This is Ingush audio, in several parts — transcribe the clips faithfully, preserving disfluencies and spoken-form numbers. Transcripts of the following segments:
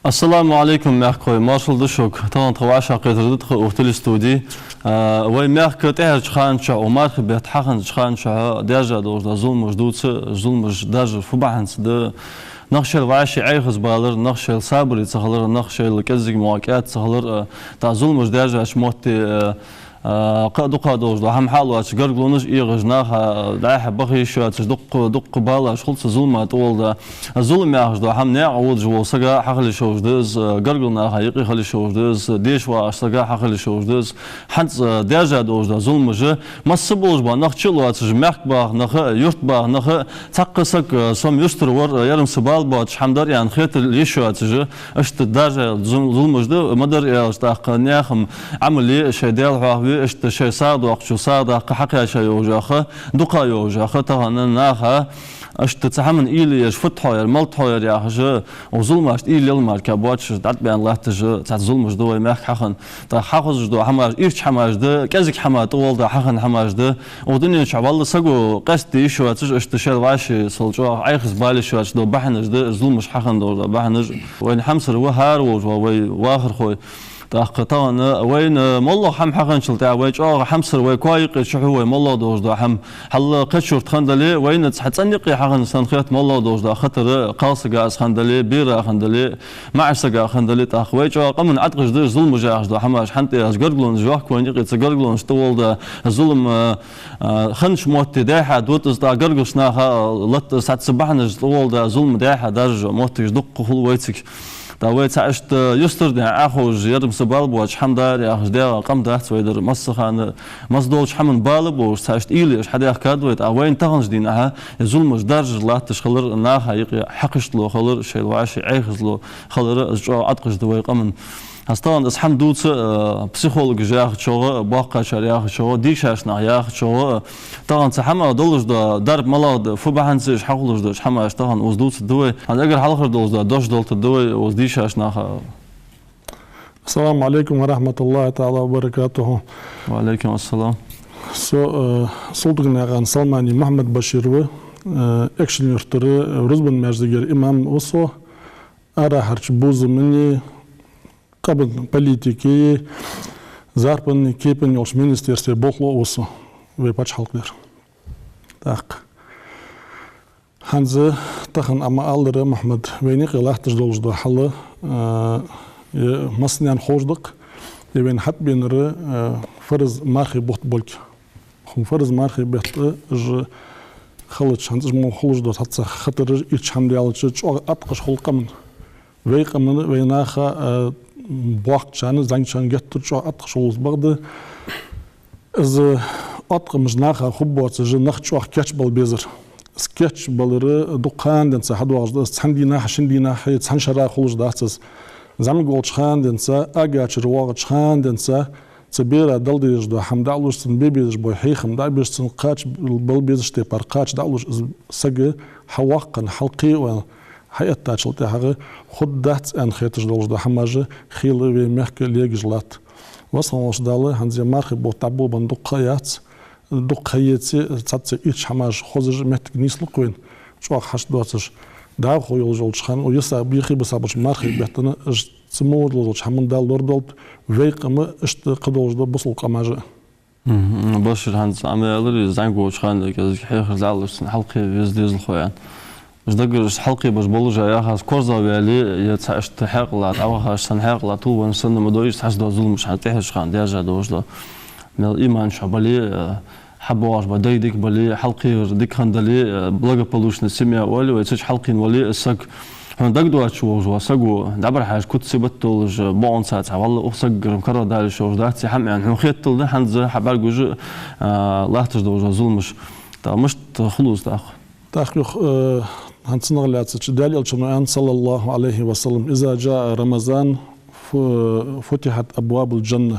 Ассаламу Ӏалайкум, мехкахой, маршал да шуга. Тахан тха вӀашагӀкхетар да тха укх телестуде. А, вай мехка тӀехьарча хана чухь, укх мархий бетта хьахиннача хана чухь даьржа долаш дола зуламаш дувца, зуламаш даржар фу бахьанца да? Нах шоайла вӀаший Ӏехазбалар, нах шоайла сабаре ца хилар, нах шоайла кӀезига мо кӀаьда ца хилар, а, тӀаккха зуламаш даьржача метте, а, а, кхы а дукха долаш дола хӀама хьалоацаш, гаргалонаш эгӀаш, наха дӀа-хьа баха йиш йоацаш, дукха, дукха балаш хул цу зулама тӀагӀолла да. Зулам яхаш дола хӀама наькъа водаш волча сага хьахила йиш йолаш да из, гаргара наха юкъе хила йиш йолаш да из, деша вагӀача сага хьахила йиш йолаш да из. ХӀанз, а, даьржа долаш дола зуламаш, масса болаш бола нах чулоацаш, мехка баха нах а, юрта баха нах а, цхьаккха саг, а, сом юстара вар, а, ер-м са бала боацаш хӀама дар аьнна хетар йиш йоацаш, иштта даьржа зул-, зуламаш да, ма дарра аьлча, тӀаккха наьха-м Ӏамал е, шоай Даьла хьоахаве, иштта шоай сагӀа доаккхачо сагӀа даккха хьакхаьча йолаш йола ха, дукха йолаш йола ха тахан наха, иштта цу хӀаман уйла еш, фуд хьо ер, малад хьо ер яхаш, укх зуламашта уйла яла мара кхы боацаш, дӀатӀабаьнна латташ цхьацца зуламаш да вай мехка хьахинна. ТӀаккха хьахозаш дола хӀамаш ирча хӀамаш да, кӀезига хӀама тӀагӀолла да хьахинна хӀамаш да. Укх дунен чухь валлахӀи саго къаьста йиш йоацаш, иштта шоайла вӀаший сел чӀоагӀа Ӏехазбала йиш йоацаш дола бахьанаш да, зуламаш хьахинна долаш дола бахьанаш. Вайна хьамсара ва хӀара волаш вола вай вахархой. ТӀаккха тахан вайна моллагӀа хӀама хьахинначул тӀехьагӀа вай чӀоагӀа хьамсара, вай коа юкъе чухьу вай моллагӀа долаш дола хӀама. Хьал кхыча юрта хинна дале, вайна цхьа цӀен юкъе хьахинна санна хет моллагӀа долаш дола хатар, кхалсагас хинна дале, берах хинна дале, маӀача сагах хинна дале, тӀаккха вай чӀоагӀа къаман Ӏаткъаш да уж зуламаш яхаш дола хӀамаш, хӀана тӀе аз гаргалонаш йохк вайна юкъе, цу гаргалонаш тӀагӀолла да зулам, а, а, хиннача метте дӀа-хьа дутӀаз, тӀаккха гаргарча наха латта цхьацца бахьанаш тӀагӀолла да зулам дӀа-хьа даржа моттигаш дукха хул вайцига. ТӀаккха вай цхьа иштта юстара ден Ӏаховжа, ер-м са бала боацаш хӀама дар яхаш, дегӀа къам дац вай дар, масса хана, масса долча хӀаман бала болаш, цхьа иштта уйла еш хьадаьхкад вай, тӀаккха вайна таханарча дийнахьа, е зуламаш даржаш латташ хилар, наха юкъе хьакхиштало хилар, шоайла вӀаший Ӏехазло хилар, из чӀоагӀа Ӏаткъаш да вай къаман. ХӀанз тахан из хӀама дувца, а, психологаш яхачох а, боккхагӀчар яхачох а, дийшача наха яхачох а, тахан цу хӀамах долаш дола дарба малагӀа да, фу бахьанца уж хьахулаш да уж хӀамаш, тахан укхаза дувцаргда вай. ХӀанз эггара хьалхара долаш дола дош доалийтаргда вай укхаза дийшача наха. السلام عليكم ورحمة الله تعالى وبركاته. وعليكم السلام. Со, э, Султыгнаькъан Салмани Мухьмад-Башир ва, э, Экажкъонгий-Юртара Рузбан маьждигера имам ва со. Арахьарча бувзамани, къаман политикеи, зарпанни кепани йолча министерстве болхло а ва со вай паччахьалкхера. ТӀаккха хӀанз тахан Ӏа ма аллара, Мухьмад, вайна юкъе латташ долаш дола хьал, а, е массанена ховш да-кх, е вайна хьатӀабеннар, а, фарз мархий бутт болга. Хьона фарз мархий бетта уж хилча, хӀанз уж мо хулаш дола цхьацца хатараш, ирча хӀама даьлча, чӀоагӀа Ӏаткъаш хул къаман. Вай къаман, вай наха, а, боккхагӀчарна, зӀамагӀчарна геттара чӀоагӀа Ӏаткъаш хул из, бакъда. Из Ӏаткъамаш наха хургбоацаш, нах чӀоагӀа кийчбала безар. Из кийчбалар дукха хана денз хьадоагӀаш да, из цхьан дийнахьа, шин дийнахьа, цхьан шера хулаш дац из. ЗӀамига волча хана денз, агачара воагӀача хана денз, цу бера дала дезаш дола хӀама дӀа а луш, цунна бе безаш бола хьехам дӀа а беш, цунна кхача бала безача тайпара кхача дӀа а луш, из саг хьавоаккхаш, хьалкхеваьнна хьаэттачул тӀехьагӀа хургдац аьнна хеташ долаш дола хӀамаш хийла вай мехка легаш латт. Веза хинна волча Дала, хӀанз мархий бутт дӀаболабенна дукха ха яц, дукха ха еце, цхьацца ирча хӀамаш хозаш моттиг нийслу-кх вайна, чӀоагӀа хьашт доацаш. ДӀахо йолаш йолча хана, укх йиса, йихи бисабарча мархий бетта а, уж цу мо долаш долча хӀаман Дала лорадолда вай къам а, иштта кхы долаш дола бусалба къамаш а. Мгм. Башир, хӀанз Ӏа ма аллара, из зӀамига волча хана кӀезига хьехар дӀа а луш, цунна хьалкхеве веза дезалхо аьнна. Уж даггара уж хьалкхебеш болаш а, яхаш, корзагӀваьле, е цхьа иштта хьаькъал а, дӀавахаш санна хьаькъал а, тувлавенна санна ма дой уж цхьацца дола зуламаш, хӀанз тӀехьарча хана даьржа долаш дола. Мел иман чухь бале, а, хьабоагӀаш бола дай дика бале, хьалкхевар дика хинна дале, а, благополучная семья оал вай, цу чу хьалкхийна вале а саг, хьона дагадоацаш волаш вола саго, дӀабӀарахьежача куц-сибат долаш, а, бокъонца цхьа валла, укх сагагара-м карагӀдала йиш йолаш дац из хӀама аьнна, хьона хеталда, хӀанз хьа бӀаргагуш, а, латташ долаш дола зуламаш. ТӀаккха мишта хул из тӀаккха? ТӀаккха юха, э, хӀанз цунах лаьцача, Даьла Элчано аьннад, صلى الله عليه وسلم: إذا جاء رمضان ف-، فتحت أبواب الجنة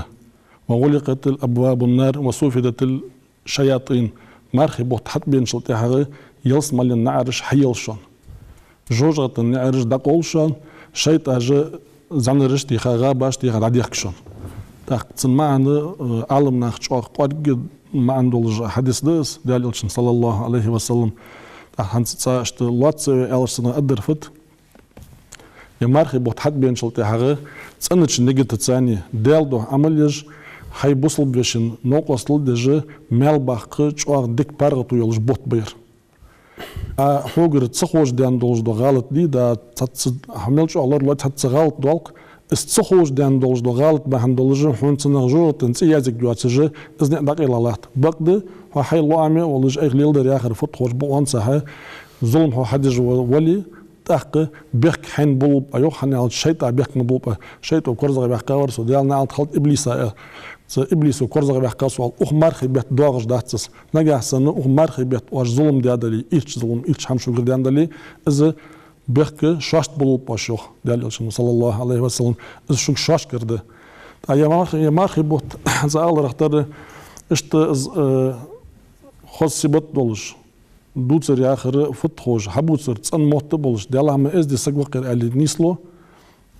وغلقت أبواب النار وصفدت الشياطين. Мархий бутт хьатӀабеначул тӀехьагӀа ялсмален наӀараш хьаелаш шоана. ЖожагӀатен наӀараш дӀакъовлаш шоана, шайтӀаш, зӀанараш теха, гӀабаш теха дӀадехк шоана. ТӀаккха цун маӀан, э, Ӏаламнаха чӀоагӀа кӀоарга маӀан долаш хьадис да из, Даьла Элчан, صلى الله عليه وسلم. ТӀаккха хӀанз цкъа иштта лоацца вай аьлча цунах аргдар фуд? Е мархий бутт хьатӀабеначул тӀехьагӀа цӀенача нигатаца, Даьла духьа Ӏамал еш, хьай бусалба вешийна новкъостал деш, маьл баккха чӀоагӀа дика паргӀато йолаш бутт ба ер. А хьогара ца ховш даьнна долаш дола гӀалат дий, да, цхьацца хьа мел чӀоагӀа лоралой, цхьацца гӀалат долх, из ца ховш даьнна долаш дола гӀалат бахьан долаш хьона цунах жожагӀатен цӀи язъергйоацаш, из ниӀ дӀакъайла латт. Бакъда, хьо хьай лоӀаме а волаш, айхьа леладер яхар фуд ховш бокъонца хьа, зулам хьо хьадеш ва-, вале, тӀаккха бехк хьайна болалба, йоах, хӀана аьлча шайтӀа бехк ма болалба. ШайтӀа корзагӀваьккхавар со, Даьла наӀалт хилда иблиса, э, цу иблисо корзагӀваьккхав со, укх мархий бетта доагӀаш дац из. Нагахьа санна укх мархий бетта оаш зулам даь дале, ирча зулам, ирча хӀама шугара даьнна дале, из бехк шоашта болалба оаш, йоах Даьла Элчано, саллаллахӀу Ӏалайхи ва саллам, из шуга шоашкара да. ТӀаккха е марх-, е мархий бутт, цу аларах тара, иштта из, э, хоза сибат долаш, дувцар яхар фуд ховш, хьабувцар цӀена мотт а болаш, Даьлах ма эздий саг ва-кх ер аьле нийслу,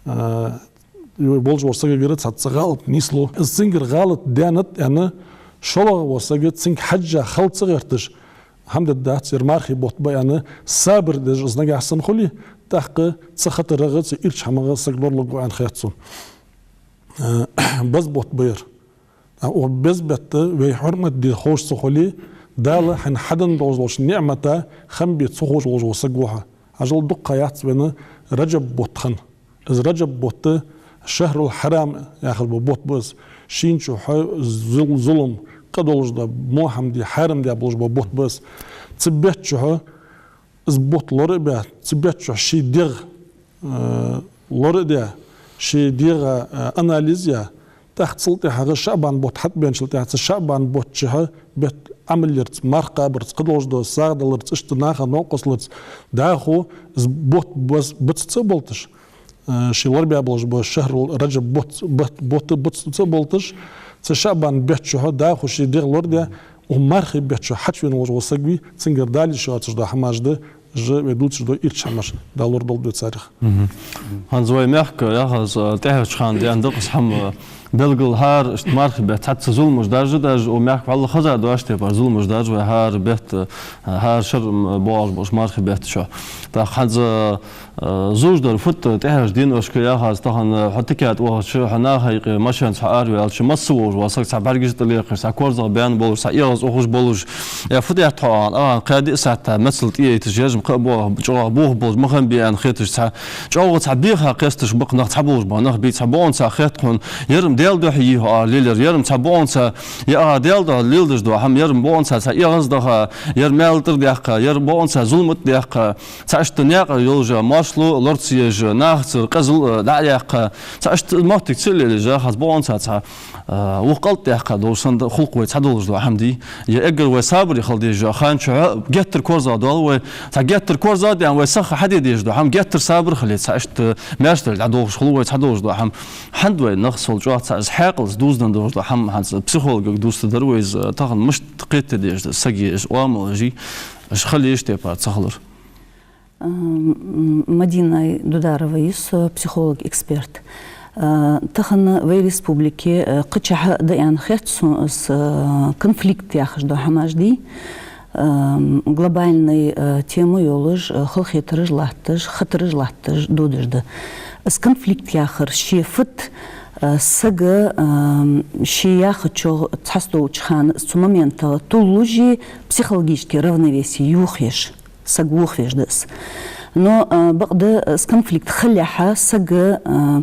а, болаш волча сагагара цхьацца гӀалат нийслу. Из цунгара гӀалат даьннад аьнна, шоллагӀа вола саг цунга хьежжа хала ца гӀерташ, хӀама дергдац, ер мархий бутт ба аьнна, сабар деш из нагахьа санна хуле, тӀаккха цу хатарагӀа, цу ирча хӀамагӀа саг лоралургва аьнна хет сона. А, база бутт ба ер. А укх беза бетта вай хьурмат де ховш ца хуле, Дала хьайна хьаденна долаш долча ниӀмата хам бе ца ховш волаш вола саг ва хьо. Хьажал, дукха ха яц вайна Раджаб бутт хинна. Из Раджаб бутт шахӀрул-хьарам яхаш бола бутт ба из. Шийна чу хьо зул-, зулам, къа долаш дола, во хӀама де хьарам даь болаш бола бутт ба из. Цу бетта чу хьо из бутт лора а баь, цу бетта чу хьо ший дегӀ, э, лора а даь, ший дегӀа, э, анализ яь, тӀаккха цул тӀехьагӀа ШаӀбан бутт хьатӀабеначул тӀехьагӀа, цу ШаӀбан бутта чу хьо бетта Ӏамал ярца, марха кхабарца, кхыдолаш дола сагӀа даларца, иштта наха новкъост ларца, дӀахо из бутт бац-, бацаца а болташ, э, ший лорабаь болаш бола шахӀрул-Раджаб бутт, бутт, бутт бацаца а болташ, цу ШаӀбан бетта чу хьо дӀахо ший дегӀ лорадаь, укх мархий бетта чу хьачувена волаш вола саг вий, цунгара Дала йиш йоацаш дола хӀамаш да, уж вай дувцаш дола ирча хӀамаш, Дала лорадолда вай царех. Мгм. ХӀанз вай мехка яхаш, а, тӀехьарча хана даьнна да-кх из хӀама, белггала хӀара иштта мархий бетта цхьацца зуламаш даьржа, даже укх мехка вӀалла хеза доацаш тайпара зуламаш даьржа вай хӀара бетта, а, хӀара шера, м, боагӀаш болча мархий бетта чу. ТӀаккха хӀанз, а, зувш дар фуд тӀехьарча деношка яхаш, тахан хьо тикет вахача, хьо наха юкъе машенаца хьо араваьлча, масса волаш вола саг, цхьа бӀаргаш тӀалекхаш, цхьа корзагӀбаьнна болаш, цхьа эгӀаз ухаш болаш, е фу даьд хьо, а, кхаь-диъ сахьат мецал тӀаяйташ, ер-м кхы а боагӀа, чӀоагӀа боха болаш, ма хам бе аьнна хеташ, цхьа чӀоагӀа цхьа беха кхесташ ба-кх нах, цхьаболаш бола нах бий, цхьаболчунца хет хьона, ер-м Даьла духьа йий хьо, а, лелаяр, ер-м цхьаболчунца, е, а, Даьла духьа леладеш дола хӀама, ер-м болчунца цхьа эгӀаздаха, ер маьл тӀара даьккха, ер болчунца зулам тӀа даьккха, цхьа иштта наькъа йолаш, моаршал лорца еш, нахаца къизал, э, дӀа а яьккха, цхьа иштта моттиг ца лелаеш, хӀанз болчунца цхьа, э, укх кӀалтӀа даьккха долаш санна хул-кх вай цхьадолаш дола хӀама дий. Е эггара вай сабаре хила дезаш дола ха я чухьа, геттара корзагӀа доал вай, цхьа геттара корзагӀа даьнна вай сиха хьаде дезаш дола хӀама, геттара сабар хиле, цхьа иштта маьрша дале дӀадолхаш хул вай цхьадолаш дола хӀама. ХӀанз вай нах сол чӀоагӀа цхьа из хьаькъалца дувзаденна долаш дола хӀама, хӀанз психологага дувцаш дар вай из, тахан мишта кхетаде дезаш да сага из оамал, жи, из хила езаш тайпара ца хилар. М, Мадина Дударова я со, психолог-эксперт. Э, тахан вай республике, э, кхычахьа да аьнна хет сона из, э, конфликт яхаш дола хӀамаш дий, э, глобальни, э, тема йолаш, э, халахетараш латташ, хатараш латташ додаш да. Из конфликт яхар ше фуд, э, сага, э, ше яхачох цхьацца долча хана, цу момента туллуш, психологически равновесие йохаеш, саг вохавеш да из. Но, а, бакъда, а, из конфликт хилалехьа сага, а,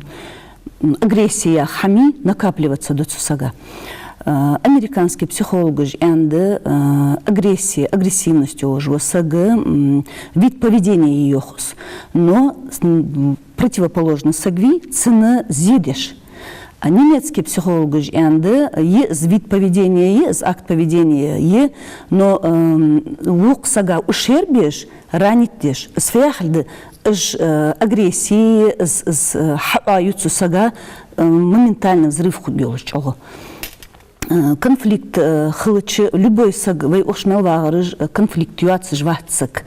м, агрессия яха хӀама накапливаться ду цу сага. А, американски психологаша аьннад, а, агрессия, агрессивность йолаш вола сага, м, вид поведения я йоах из. Но, м, противоположни саг вий, цунна зе деш. А немецки психологаша аьннад, я из вид поведения, я из акт поведения, я, но, эм, вокх сага ушер беш, ранить деш, из фу яхилга да, из, э, агрессия, из, из, э, хьаоаю цу сага, э, моментально взрыв хургйолаш чӀоагӀа. Э, конфликт, э, хилча, любой саг, вай укх мел вагӀараш, э, конфликт йоацаш вац саг.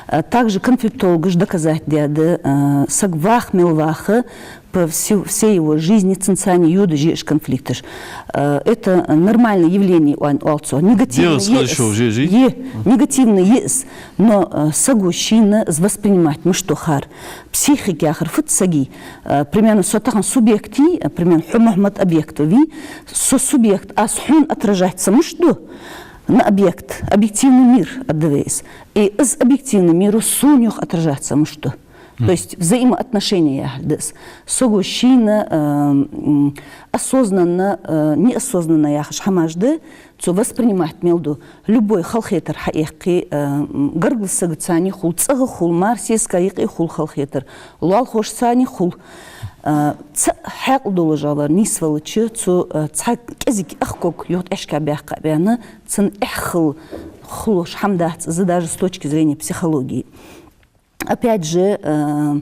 Э, также конфликтологаша доказать даьд, э, саг ваха мел ваха, по всю, всей его жизни цунца йодаш я уж конфликташ. Э, это нормальное явление, оал, оал цо. Негативный я из. Е, негативный я из, но, э, саго шийна из воспринимать мишта ду хар. Психика яхар фуд сага? Э, примерно со тахан субъект я, э, примерно хьо, Мухьмад, объект ва, со субъект, аз хьона отражаться мишта ду на объект, объективный мир аргда вай из. И из объективный мир сона юха отражаться мишта ду. То есть взаимоотношения яхар да из. Саго шийна, э, м, осознанно, э, неосознанно яхаш хӀамаш да, цо воспринимать мел ду. Любой халахетар хьаэккхе, э, м, гаргара сагацара хул, цӀагӀа хул, марсеска юкъе хул халахетар, лоалахошцара хул. Э, цхьа хьаькъал долаш вар нийсвелча, цо, э, цхьа кӀезига ах ког юха тӀехьашка баьккха а баьнна, цун эхь хила хулаш хӀама дац из, даже с точки зрения психологии. Опять же, э,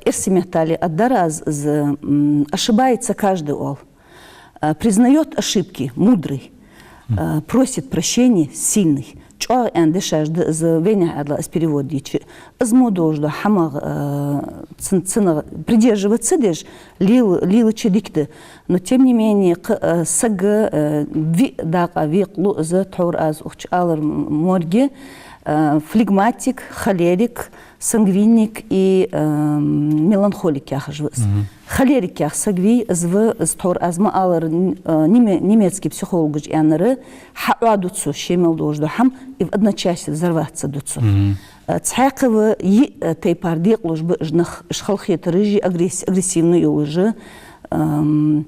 эрсий меттала аргдар аз из, м, ошибается каждый, оал. Э, признаёт ошибки мудрый, э, просит прощения сильный. ЧӀоагӀа аьнна дешаш да из, вайнаьха аьлча, из перевод дича. Из мо долаш дола хӀама, э, цун, цунах придерживаться деш, лел-, лелача дика да. Но тем не менее, кх-, э, саг, э, виъ дакъа векъалу из, тхьовра аз укх чу алар морг я, э, флегматик, холерик, сангвиник и, э, меланхолик яхаш ва из. Холерик яха саг вий, из ва, из тхьовра аз ма аллара, н-, э, неме-, немецкий психологаша аьннар, хьаӀоаду цо ше мел долаш дола хӀама, и в одночасье взорваться ду цо. Э, цхьаькха ва йиъ, э, тайпара декъалуш ба уж нах, уж халахетараш, агресс-, агрессивни йолаш, эм,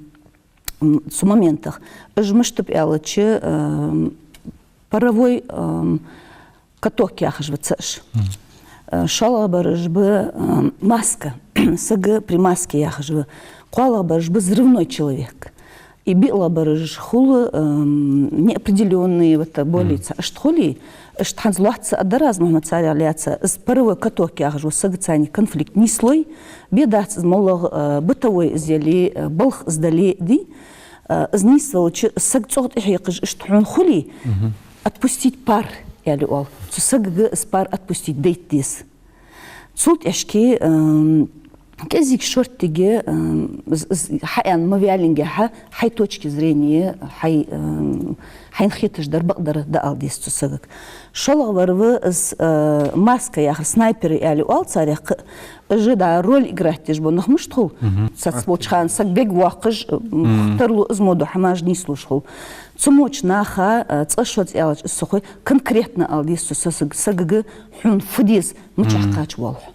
м, цу моментах. Уж мишта ба аьлча, эм, паровой, эм, каток яхаш ва цаӀ уж. Э, шоллагӀбараш ба, эм, маска, саг при маске яхаш ва. КхоалагӀбараш ба взрывной человек. И биълагӀбараш хул, эм, неопределённые, вот, более цхьа, иштта хулий, иштта хӀанз лоацца аргдар аз, Мухьмад, царех лаьца. Из паровой каток яхаш ва, сагацара конфликт нийслой, бе дац из моллагӀа, э, бытовой из яле, э, балха из дале а дий, э, из нийсвелча, саг цӀогӀа тӀехьекхаш иштта хьона хулий, отпустить пар, аьле оал. Цу сагага из пар отпустить дайта деза. Цул тӀехьашка, эм, кӀезига шорттига, эм, из, из хьааьнна ма ваьллинге хьа, хьай точки зрения, хьай, эм, хьайна хеташ дар бакъдар дӀаала деза цу сагага. ШоллагӀвар ва из, э, маска яхар, снайперы аьле оал царех, кх-, уж, да, роль играть деш бола нах мишта хул. Цхьацца болча хана саг бегвоаккхаш, м, тарлу, из мо дола хӀамаш нийслуш хул. Цу моча наха, э, цкъа-шозза аьлча, из ца хой, конкретно ала деза цу са-, саг-, сагага, хьона фу деза, мичахьа кхача воал хьо.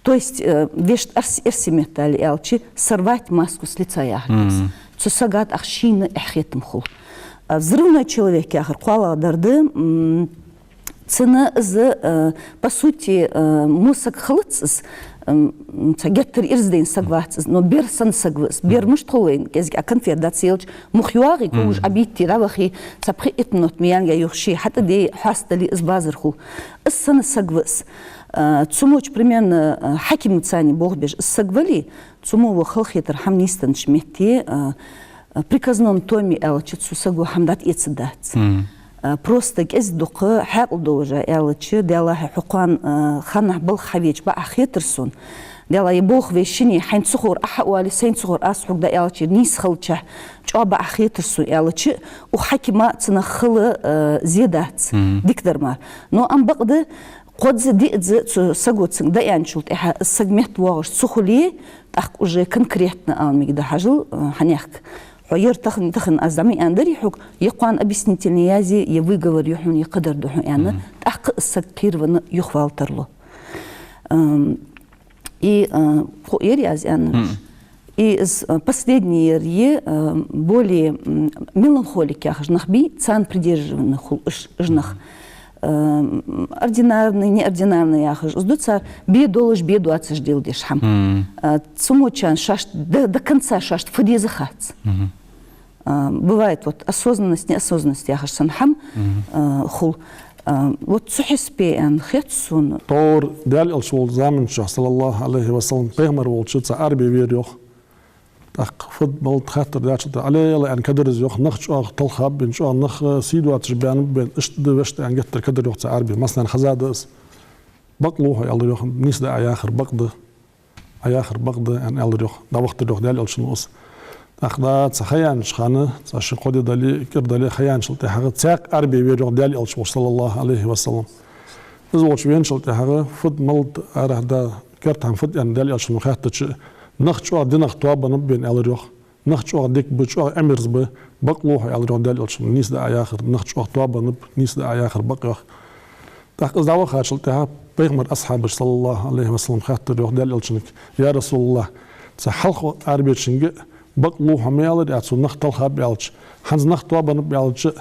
То есть, э, вешта эрс-, эрсий меттала аьлча, сорвать маску с лица яхар да из. Цу сага тӀаккха шийна эхь-хетам хул. А взрывной человек яхар кхоалагӀдар да, м, цунна из, э, по сути, э, мо саг хилац из, м, цхьа геттара ираз дайна саг вац из, но бер санна саг ва из. Бер мишта хул вайна, кӀезига а конфет дӀа ца елча, мух йоагӀий, когаш Ӏобитте дӀавахе, цхьа пхи-итт минот ма яьннай юха ше, хьатӀадайе, хьаста дале, из базар хул. Из санна саг ва из. Э, цу моча, примерно, э, хьакимаца болх беш из саг вале, цу мо ва халахетар хӀама нийсденнача метте, э, э, приказном томе аьлча, цу саго хӀама дӀатӀаэцаргдац. Э, просто кӀезига-дукха хьаькъал долаш аьлча, Даьллахьа, хьо кхоана, э, ханнахьа балха хьавеча бакъахьа хетар сона. Даьллахьа, е болх вай шинне, хьайна ца ховр Ӏа хьаоале, сайна ца ховр аз хьога дӀааьлча, нийса хилча, чӀоагӀа бакъахьа хетар сона аьлча, укх хьакима цунах хала, э, зе дац, дикадар мара. Но ам бакъда, кхозза-диъазза цу саго цунга дӀааьнначул тӀехьагӀа, из саг метта воагӀаш ца хуле, тӀаккха уже конкретно ала мегаргда, хьажал, э, хьанехк. Хьо ер тахан, тахан аз зӀамига аьннадарий хьога, е кхоана объяснительни язъе, е выговор я хьона, е кхыдар да хьона аьнна, тӀаккха из саг кхеравенна юхавала тарлу. Эм, и, э, кхо ер я аз аьннараш. И из, э, последний ер я, э, более, м, меланхолик яхаш нах бий, царна придерживаться хул уж, уж нах. Эм, ординарный, неординарный яхаш из ду цар, бе долаш, бе доацаш дел деш хӀама. Э, цу моча шоашта, до, до конца шоашта фу деза хац. А, бывает, вот, осознанность, неосознанность яхаш санна хӀама, а, хул. А, вот цу хьисапе аьнна хет сона. Тхьовра Даьла Элча волча заман чухь, саллаллахӀу Ӏалайхи ва саллам, пайхамар волча цхьа арабе вера йоах. ТӀаккха фуд-малад хаттар даьчул тӀехьагӀа, Ӏалейла аьнна кадарза йоах, нах чӀоагӀа талхаб бен, чӀоагӀа нах, а, сий доацаш баьннаб бен, иштта да вешта аьнна геттара кадар йоах цхьа арабе, массанена хеза да из. Бакълув хьо, аьлар йоах, нийса да Ӏа яхар, бакъда. Ӏа яхар бакъ да, аьнна, аьлар йоах, дӀавахийтар йоах Даьла Элчано из. ТӀаккха цхьа ха яьннача хана, цхьа ши-кхо ди дале, кӀира дале, ха яьнначул тӀехьагӀа цхьаькха арабе венар йоах Даьла Элча волча, صلى الله عليه وسلم. Из волча веначул тӀехьагӀа, фуд, малад, арахьа да, керта хӀама фуд аьнна Даьла Элчано хаьттача, нах чӀоагӀа динах тоабаннаб вайна, аьлар йоах. Нах чӀоагӀа дика ба, чӀоагӀа Ӏимерза ба, бакълув хьо, аьлар йоах Даьла Элчано, нийса да Ӏа яхар, нах чӀоагӀа тоабаннаб, нийса да Ӏа яхар бакъ йоах. ТӀаккха из дӀавахачул тӀехьагӀа Пайхамара асхьабаша, صلى الله عليه وسلم, хаьттар йоах Даьла Элчанга: «يا رسول الله, цу хьалха арабечунга бакълув хьо ма аьларий Ӏа, цо нах талхаб аьлча, хӀанз нах тоабаннаб аьлча,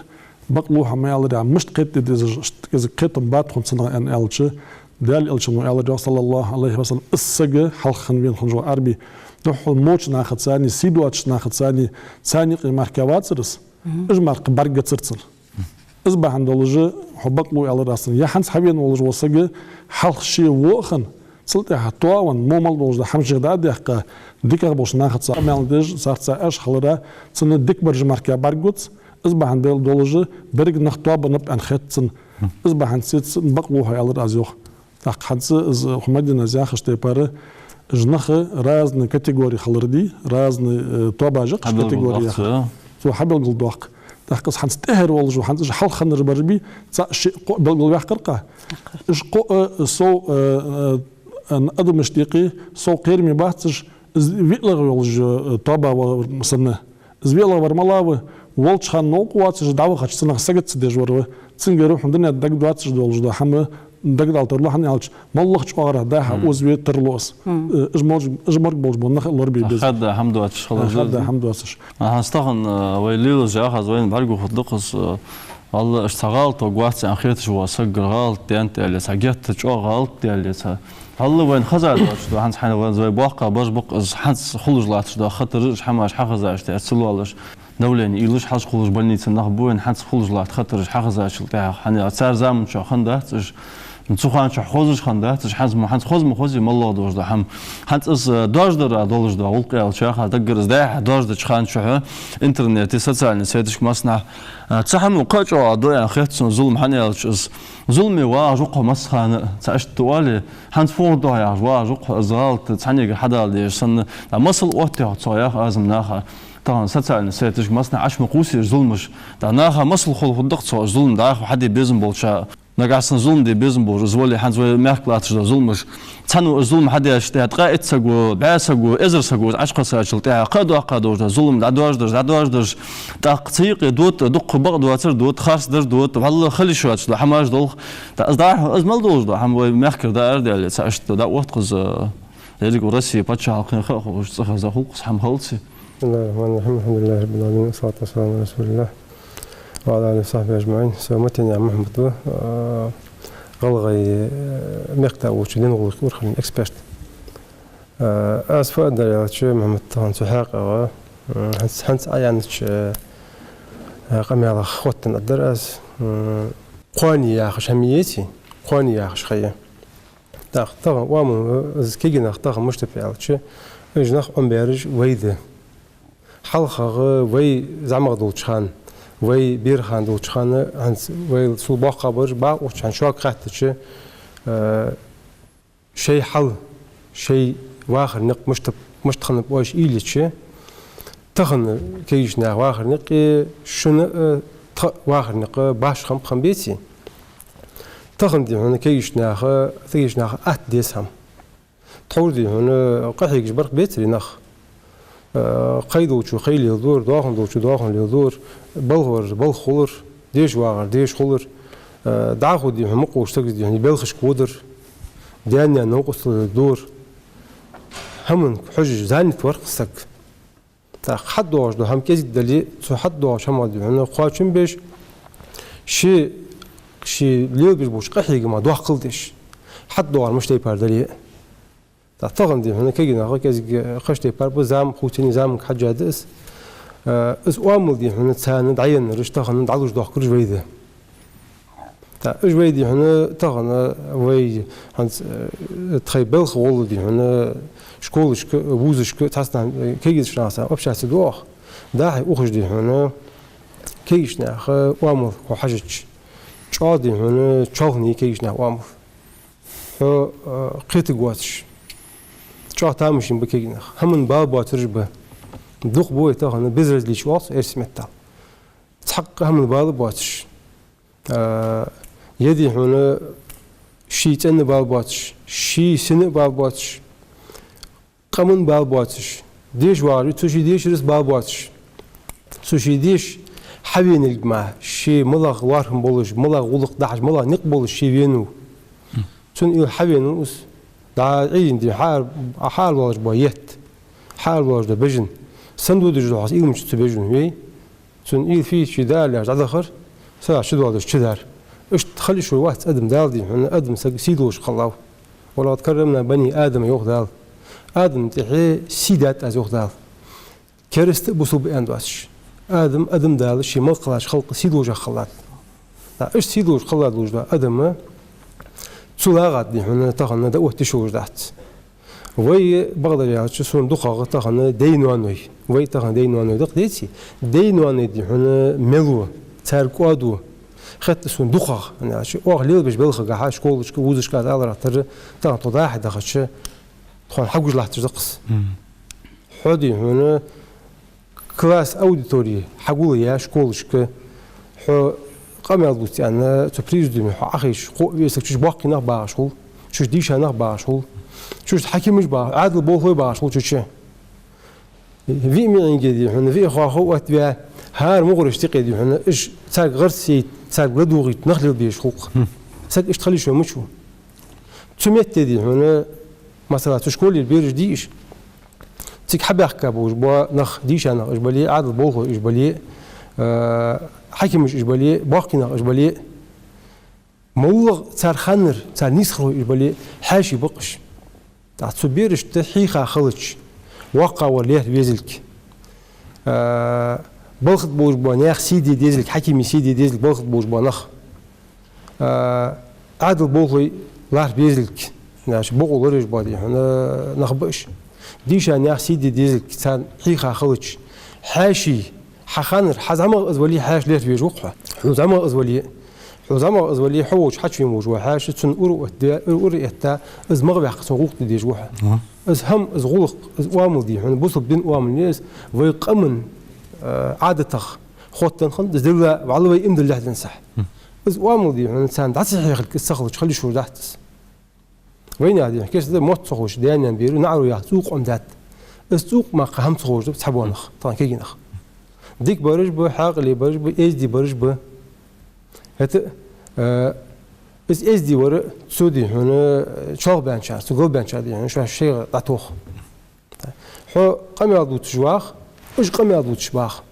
бакълув хьо ма аьларий Ӏа, мишта кхетаде деза, кӀезига кхетам ба тхона цунах», аьнна, аьлча, Даьла Элчано аьлар йоах, صلى الله عليه وسلم, из саг, хьалха хинна вена хинна вола Ӏарбий, духхьал воча нахаца а, сий доацача нахаца а, царна юкъе мара вацар из, уж мара бӀаргагацар цунна. Из бахьан долаш хьо бакълув аьлар аз цунна. Е хӀанз хьавена волаш вола саг, хьалха ше во а хинна, цул тӀехьагӀа тоавенна, во мел долаш дола хӀама шийх дӀа а даьккха, дикагӀа болча нахаца къамаьл деш, царца Ӏеш хилар, цунна дика бараш мара бӀаргагуц, из бахьан долаш берригаш нах тоабаннаб аьнна хет цунна. Из бахьанца цунна бакълув хьо аьлар аз йоах. ТӀаккха хӀанз из хӀама дина аз яхача тайпара, уж нах разные категории хилар дий, разные, э, тоабаш я-кх уж категории яхар. Цо хьабелгалдоаккх. ТӀаккха из хӀанз тӀехьара волаш ва, хӀанз уж хьалха хиннараш бараш бий, цаӀ, шиъ, кхоъ белгалваьккхар-кх. Уж кхоъ, э, сов, э, э, э, адамашта юкъе сов кхераме бац уж, из виълагӀа йолаш, э, тоаба вар санна. Из виълагӀа вар малав? Волча хана новкъа воацаш, дӀавахача цунах сагот ца деш вар ва. Цунгара хьона дунен дагадоацаш долаш дола хӀама дагадала тарлу, хӀана аьлча, моллагӀча оагӀорахьа дӀа-хьа озаве тарлу из. Э, уж морг-, уж морг болаш бола нах лорабе беза. Хадда хӀама доацаш хилар. Хадда хӀама доацаш. Аха, стахан, э, вай лелаш яхаз вайна бӀаргагургда-кх из, э, валлахӀи, иштта цхьа гӀалат вац аьнна хеташ вола сагагара гӀалат даьннад аьле, цхьа геттара чӀоагӀа гӀалат даьле, цхьа. Валлахӏи, вайна хаза доацаш да, хӀанз хьайна вай боккха бажа букъ, из хӀанз хулаш латташ да хатараш, хӀамаш хьахазаш, тӀехьа ца лоалаш, давление ийлаш, хьалхашка хулаш больнице нах ба вайна, хӀанз хулаш латта хатараш хьахазачул тӀехьагӀа, хӀана аьлча цар заман чухь хиннадац уж, цу хана чухь хозаш хиннадац уж, хӀанз ма, хӀанз хоза ма хозий, моллагӀа долаш да хӀама. ХӀанз из, э, доаржадар долаш да, гӀулакх аьлча, яха даггара из дӀа-хьа доаржадеча хана чухь интернете, социальни сеташка массанахьа, э, цу хӀамо кхы а чӀоагӀа да аьнна хет сона зулам, хӀана аьлча из зуламе вагӀаш ва-кх хьо массахана а, цхьа иштта оале, хӀанз фу хургда-хьогӀ яхаш вагӀаш ва-кх хьо, из гӀалат цхьаннега хьадала дезаш санна. ДӀа масал оттадаьд-кх цо, яха Ӏазам наха, тахан социальни сеташка массанахьа Ӏаш ма кхувсий уж зуламаш. ДӀа наха масал хул хургда-кх цо, уж зулам дӀахо хьаде безам болча. Нагахьа санна зулам де безам болаш из вале, хӀанз вай мехка латташ да зуламаш. Цхьанне из зулам хьадеш, тӀехьа ткъаь итт саго, бӀаь саго, эзар саго из Ӏаш кхоссачул тӀехьагӀа кхы а доккха долаш да зулам, дӀадоаржадараш, дӀадоаржадараш. ТӀаккха цу юкъе дода, дукха бакъ доацар дода, харцдар дода, валлахӏи, хила йиш йоацаш да хӀамаш долх. ТӀаккха из дӀахо, из мел долаш да хӀама вай мехкара дӀаарадаьле, цхьа иштта дӀаоттадаьд-кх из, э, еррига Россе паччахьалкхен ха а ховш, цӀихеза хул-кх из хӀама халци. بسم الله الرحمن الرحيم. الحمد لله رب العالمين. والصلاة والسلام على رسول الله وعلى آله وصحبه أجمعين. Со Матенаькъан Мухьмад ва, э, ГӀалгӀай, э, мехка волча дин гӀулакхий урхаллен эксперт. Э, аз фу аргдар аьлча, Мухьмад, тахан цу хьакъехьа, э, хӀанз, хӀанз Ӏа аьннача, э, къамаьлах хоттаденна аргдар аз, э, кхоане яхаш хӀама еций, кхоане яхаш ха я. ТӀаккха тахан оамал, э, из кагий нах тахан мишта ба аьлча, уж нах Ӏомабаьраш вай да. Хьалхагӏа вай зӀамагӀа долча хана, вай бера хана долча хана, хӀанз вай цул боккхагӀа бараш, бакъдолча хана шуга хаьттача, э, шоай хьал, шоай вахара никъ мишта, мишта хиннаб оаш уйла йича, тахан кагийча наьха вахара никъ, шун, э, тха вахара никъ башха хӀама беций? Тахан, дий хьона, кагийча наха, кагийча наха атта деза хӀама. Тхьовра, дий хьона, къахьегаш барх бецарий нах. Э, кхай долчо кхай леладора, доахан долчо доахан леладора, балхара балх хулар, деша вагӀара деша хулар. Э, дӀахо, дий хьона, мукъа волча сага, дий хьона, белхашка водар, даь-наьна новкъостал леладора. ХӀаманга хьожаш занят вар-кх саг. ТӀаккха хьадоагӀаш дола хӀама кӀезига дале, цу хьадоагӀача хӀамах, дий хьона, кхоачам беш, ше, ше лелабеш болча къахьегама доккхал деш, хьадоагӀар мишта тайпара дале а. ТӀаккха тахан, дий хьона, кагий нах кӀезига кхыча тайпара ба, зама хувцаеннай, заманга хьежжа да из. Э, из оамал, дий хьона, царна дӀаеннараш, тахан дӀалуш доахкараш вай да. ТӀаккха уж вай, дий хьона, тахан вай, хӀанз, э, тхоай балха гӀолла, дий хьона, школашка, вузашка, цхьаццанахьа, э, кагийча нахаца общаться ду оаха. ДӀахо ухаш, дий хьона, кагийча наьха оамал хьо хьежача, чӀоагӀа, дий хьона, чоалхане я кагийча наьха оамал. Хьо, э, кхетаргвоацаш, чӀоагӀа тамашийна ба кагий нах. ХӀаман бала боацараш ба. Дукха ба вай тахан безразличие оал цох эрсий меттала. Цхьаккха хӀаман бала боацаш. А, е дий хьона ший цӀен а бала боацаш, ший сина а бала боацаш, къаман а бала боацаш, деша вагӀаш, цу ший дешарца бала боацаш. Цу ший деша хьавенилга мара, ше малагӀа лоархӀам болаш, малагӀа гӀулакх дахьаш, малагӀа никъ болаш ше венав. Цунна уйла хьавенав из. ДӀа Ӏийна дий, хьаара, хьаара лоалаш бола етт, хьаара лоалаш дола бежан. Сенна дувцаш да хьо из уйла мича цу бежано вай? Цунна уйла фу йий, ше дӀаала яхаш дӀадахар, сагӀа чу доалаш чудар. Иштта хила йиш йолаш вац адам, Дала дий хьона адам саг сий долаш кхеллав. «ولقد كرمنا بني آدم», йоах Дала. Адама тӀехьа сий даьд Аз, йоах Дала. Кераста а, бусалба а аьнна доацаш. Адам, адам Дала ший мел кхеллача халкъа сий долаш кхеллад. ТӀаккха иштта сий долаш кхелла долаш дола адам цу лагӀа тӀа дий хьона тахан дӀаотта йиш йолаш дац. Вай, бакъдар аьлча, сона дукхагӀа тахан дай-ноаной. Вай тахан дай-ноаной да-кх, деций? Дай-ноаной дий хьона мел ва, цар кӀоадо хетт сона дукхагӀа. ХӀана аьлча оаха лелабеча балхагахьа, школашка, вузашка, аз аларах тара, тахан тхо дӀа-хьа дахача, тхона хьагуш латташ да-кх из. Хьо дий хьона класс, аудитори хьагулъяь школашка, хьо къамаьл дувц аьнна, цу президиуме хьо Ӏохайша, кхо а весаг чуш боккхий нах багӀаш хул, чуш дийша нах багӀаш хул, чуш хьакимаш багӀаш, Ӏаьдала болхлой багӀаш хул чуча. Виъ миӀинге дий хьона, виъ хохо оттаваь, хӀара мугӀарашта юкъе дий хьона, уж царга гӀарц яйта, царга ладувгӀийта нах лелабеш хул-кх. Саг иштта хила йиш йола мича ва? Цу метте дий хьона, масала, цу школера бераш дий уж, цига хьабаьхка болаш бола нах, дийша нах уж бале а, Ӏаьдала болхлой уж бале а, э, хьакимаш уж бале а, боккхий нах уж бале а, моллагӀа цар ханнара, цар нийсхархой уж бале а, хьаьший ба-кх уж. ТӀаккха цу берашта хьийха хилча, воккхагӀвар лерхӀа везилга, э, балха тӀа болаш бола наьха сий де дезилга, хьакимий сий де дезилга балха тӀа болаш бола нах, э, Ӏаьдала болхлой лархӀа безилга, значит, бокъо лораеш бола дий хьона нах ба уж. Дийша наьха сий де дезилга царна хьийха хилча, хьаьший, хьа ханнара, хьа зӀамагӀа из вале а, хьаьша лерхӀа везаш ва-кх хьо. Хьо зӀамагӀа из вале а, хьо зӀамагӀа из вале а, хьо волча хьачувена волаш вола хьаьша, цунна ура отта, ура, ура этта, из магӀа ваьккха цунна гӀулакх де дезаш ва хьо. Из хӀама, из гӀулакх, из оамал дий хьона, бусалба дина оамал я из, вай къаман, э, Ӏадатах хоттаденна хиннад из, Даьла, валлахӀи, вай иман диллалехь денз сахь. Из оамал дий хьона царна дӀа ца хьехилга из ца хилча, хила йиш йолаш дац из. Вайнаьха дий хьона, кеста мотт ца ховш, даь-наьна бераш наӀаро яха цӀокъ Ӏомадаьд. Из цӀокъ мара кхы хӀама ца ховш да цхьабола нах, тахан кагий нах. Дика бараш ба, хьаькъале бараш ба, эздий бараш ба. ХӀаьта, э, из эздий вар цу дий хьона чолхбаьнначар, цу галбаьнначар дий хьона шоаш шоайга дӀатох. Хьо къамаьл дувцаш вах, уж къамаьл дувцаш бах.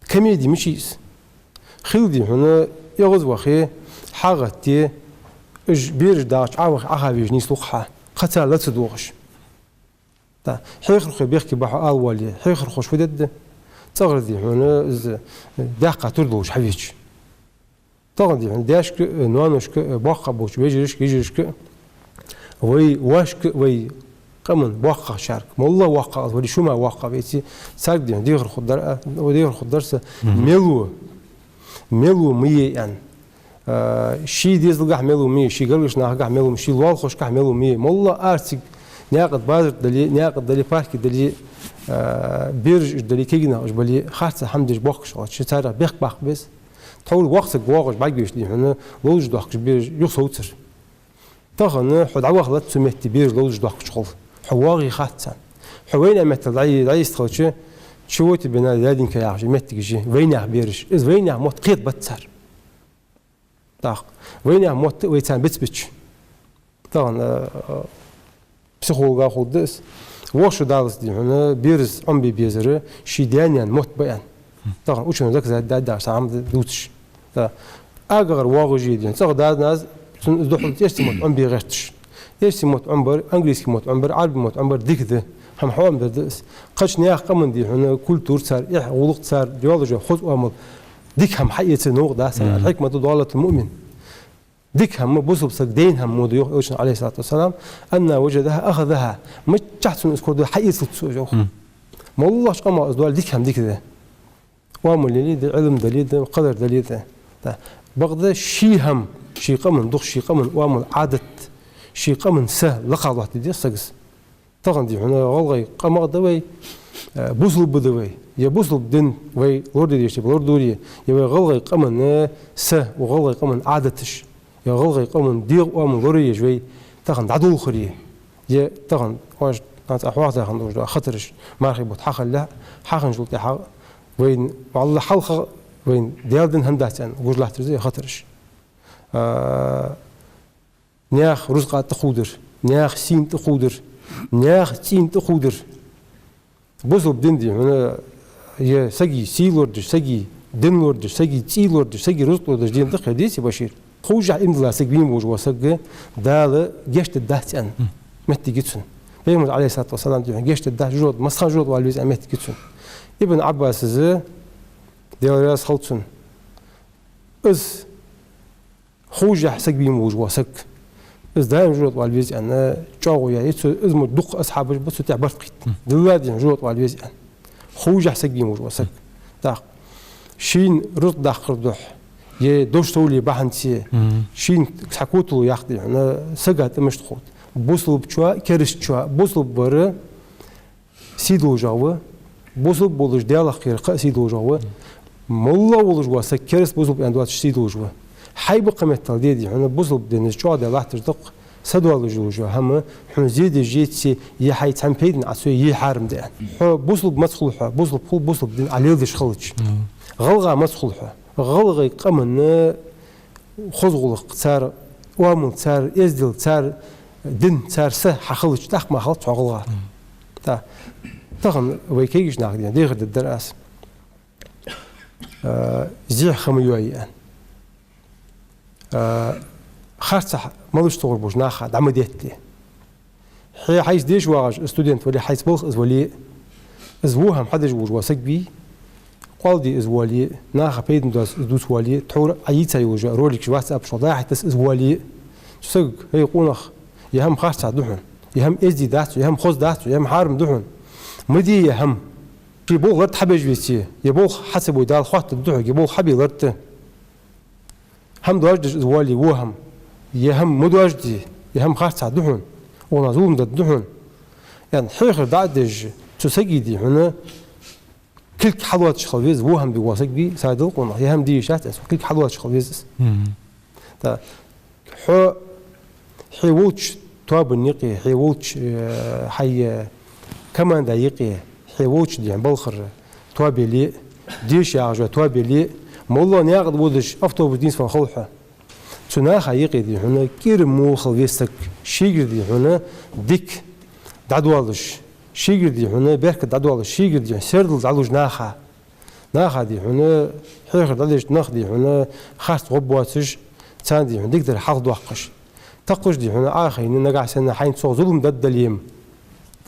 Комеди мичай из? Хила дий хьона эгӀазвахе, хьагӀатте, уж бераш дагӀача Ӏоваха, Ӏоха везаш нийслу-кх хьа, кхы цар ла ца доагӀаш. ТӀаккха хьехархой бехке ба хьо ала воале, хьехархоша фу дергда? ЦӀагӀара дий хьона из даьккха тур долаш хьавеча. Тахан дий хьона даьшка а, ноаношка а, боккхагӀа болча вежарашка, йижарашка а, вай воашка а, вай къаман боккхагӀчарга, моллагӀа воккхагӀа из вале а, шу мара воккхагӀа веце а, царга дий хьона дехар хургдар, а, дехар хургдар са, мел ва, мел ва ма е аьнна. А, ший дезалгахьа мел ва ма е, ший гаргарча нахагахьа мел ва ма е, ший лоалахошкахьа мел ва ма е. МоллагӀа ара цига наькъа тӀа базар тӀа дале, наькъа тӀа дале, парке тӀа дале, а, бераш уж дале, кагий нах уж бале, харцахьа хӀама деш бохкаш хилча, царех бехк баккха беза. Тхьовра воккха саг воагӀаш бӀаргавайча дий хьона, ловзаш доахкаш бераш юхасовцар. Тахан хьо дӀавахалац цу метте бераш ловзаш доахкача гӀолла. Хьо воагӀий хац царна. Хьо вайнаьха меттала дӀа-, дӀайистхилча, чего тебе надо, дяденька, яхаш моттигаш я вайнаьха бераш. Из вайнаьха мотт кхетабац цар. ТӀаккха вайнаьха мотт а вай царна бицбича. Тахан, а, а, психологах хулда из. Вошадаллалца дий хьона бераца Ӏомабе безар ший даь-наьна мотт ба аьнна. Тахан учёный доказать даьд, даьд цхьа хӀама дувцаш. ТӀаккха агагӀара воагӀаш я дий хьона, цӀагӀа да-наз, цунна из духьал эрсий мотт Ӏомабе гӀерташ. Эрсий мотт Ӏомабар, английский мотт Ӏомабар, Ӏарбий мотт Ӏомабар дика да. ХӀама хьо Ӏомадар да из. Кхыча наьха къаман дий хьона культура цар, эхь, гӀулакх цар, йоаллаш йола хоза оамал дика хӀама хьаэца новкъа дац царна. الحكمة ضالة المؤمن. Дика хӀама бусалба саг дайна хӀама мо да, йоах Элчано, عليه الصلاة والسلام, أنى وجدها أخذها. Миччахьа цунна из кор ду, хьаэцалда цо из, йоах. МоллагӀча къамах из доале дика хӀама дика да. Оамал яле а да, Ӏилма дале а да, кхыдар дале а да. Да. Бакъда ший хӀама, ший къаман дукха, ший къаман оамал, Ӏадат, ший къаман са лакха лоаттаде деза сага из. Тахан дий хьона гӀалгӀай къамах да вай, э, бусалба да вай, е бусалба дин вай лорадеш, е лорадоре, е вай гӀалгӀай къаман са, ва гӀалгӀай къаман Ӏадаташ, е гӀалгӀай къаман дегӀа оамал лораеш вай тахан дӀадолхаре, е тахан оаш нанца хьоахадахан долаш да хатараш, мархий бутт хьахиллалехь, хьахинначул тӀехьагӀа вайна, валлахӀи, хьалха вайна Даьла дин хӀама дац аьнна гуш латташ да е хатараш. А, наьха рузкъа тӀаховдар, наьха сийна тӀаховдар, наьха цӀийна тӀаховдар. Бусалба дин дий хьона, е сага сий лорадеш, сага дин лорадеш, сага цӀий лорадеш, сага рузкъа лорадеш дин да-кх ер, деций, Башир? Ховшшехь иман дилла саг вийна волаш вола саг Дала гешт дергдац аьнна моттиг я цун. Пайхамара, Ӏалайхи ссалату вассалам, дий хьона, гешт дергдац, жожагӀате, массахана жожагӀате вала веза аьнна моттиг я цун. Ибн Ӏаббаса, Даьла раьза хилва цунна, из ховшшехь саг вийна волаш вола саг, из даим жожагӀате вала веза аьнна чӀоагӀо яь я цо, из мо дукха асхьабаш ба цу тӀа барт кхийтта. Дилла дий хьона жожагӀате вала веза аьнна. Ховшшехь саг вийна волаш вола саг. ТӀаккха шийна рузкъа даккхар духьа, е дош совле бахьанца, шийна цхьа котало яккха дий хьона сага тӀа мишта ховргда? Бусалбачоа, керастачоа, бусалба вар сий долашагӀа ва, бусалба волаш Даьлах кхера кхы а сий долашагӀа ва. МоллагӀа волаш вола саг кераста, бусалба аьнна доацаш сий долаш ва. Хьайба кхы меттел де дий хьона, бусалба дина чӀоагӀа де латташ да-кх са долаш йолаш йола хӀама хьона зе деш яций, е хьай цхьан пайдана Ӏа цо е хьарам да аьнна. Хьо бусалба маца хул хьо, бусалба хул, бусалба дин Ӏа леладеш хилча. ГӀалгӀа маца хул хьо? ГӀалгӀай къаман хоза гӀулакх, цар оамал, цар эздел, цар дин, цар са хьа хилча, тӀаккха мара хилац хьо гӀалгӀа. ТӀа, тахан вай кегийча наха дий хьона дехар дергдар аз. А, зехьа ха ма йоае аьнна. А, харцахьа малаш ца гӀур болча наха дӀа ма детте. Хье хьайца деша вагӀаш студент вале, хьайца балха из вале, из во хӀама хьадеш волаш вола саг вий, къоал де из воале, наха пайдана доаца из дувца воале, тхьовра Ӏа йийца йолаш йола роликаш WhatsApp чу дӀахьийтас из воале, цу сагага: «ХӀай къонах, ер хӀама харцахьа да хьона, ер хӀама эздий дац, ер хӀама хоза дац, ер хӀама хьарам да хьона. Ма де ер хӀама. Ший болх лард хьабеш веце, е болх хьа ца бой, Дала хоаттаргда хьога, е болх хьабе лард». ХӀама доажадеш из воале, во хӀама, ер хӀама ма доажаде, ер хӀама харцахьа да хьона, укханах зулам даргда хьона, аьнна, хьехар дӀа а деш, цу сага дий хьона кулг хьалоацаш хила веза, во хӀама де вола саг вий, садал къонах, ер хӀама де йиш яц аьнна, цун кулг хьалоацаш хила веза из. ТӀа, хьо хье волча тоабан юкъе, хье волча, э, хьай, э, команда юкъе, хье волча дий хьона балхара тоабе ле, деша ягӀаш йола тоабе ле, моллагӀа наькъа тӀа водаш автобус дийна ваха хул хьо. Цу наха юкъе дий хьона кӀира мо хила веза саг, шийгара дий хьона дика дӀадоалаш, шийгара дий хьона беркат дӀадоалаш, шийгара дий хьона сердал дӀалуш наха. Наха дий хьона хьехар дӀадеш, нах дий хьона харц гӀо боацаш, царна дий хьона дикадар хьалхадоаккхаш. Тахкхаш дий хьона Ӏа хайна, нагахьа санна хьайна цох зулам даргдале-м,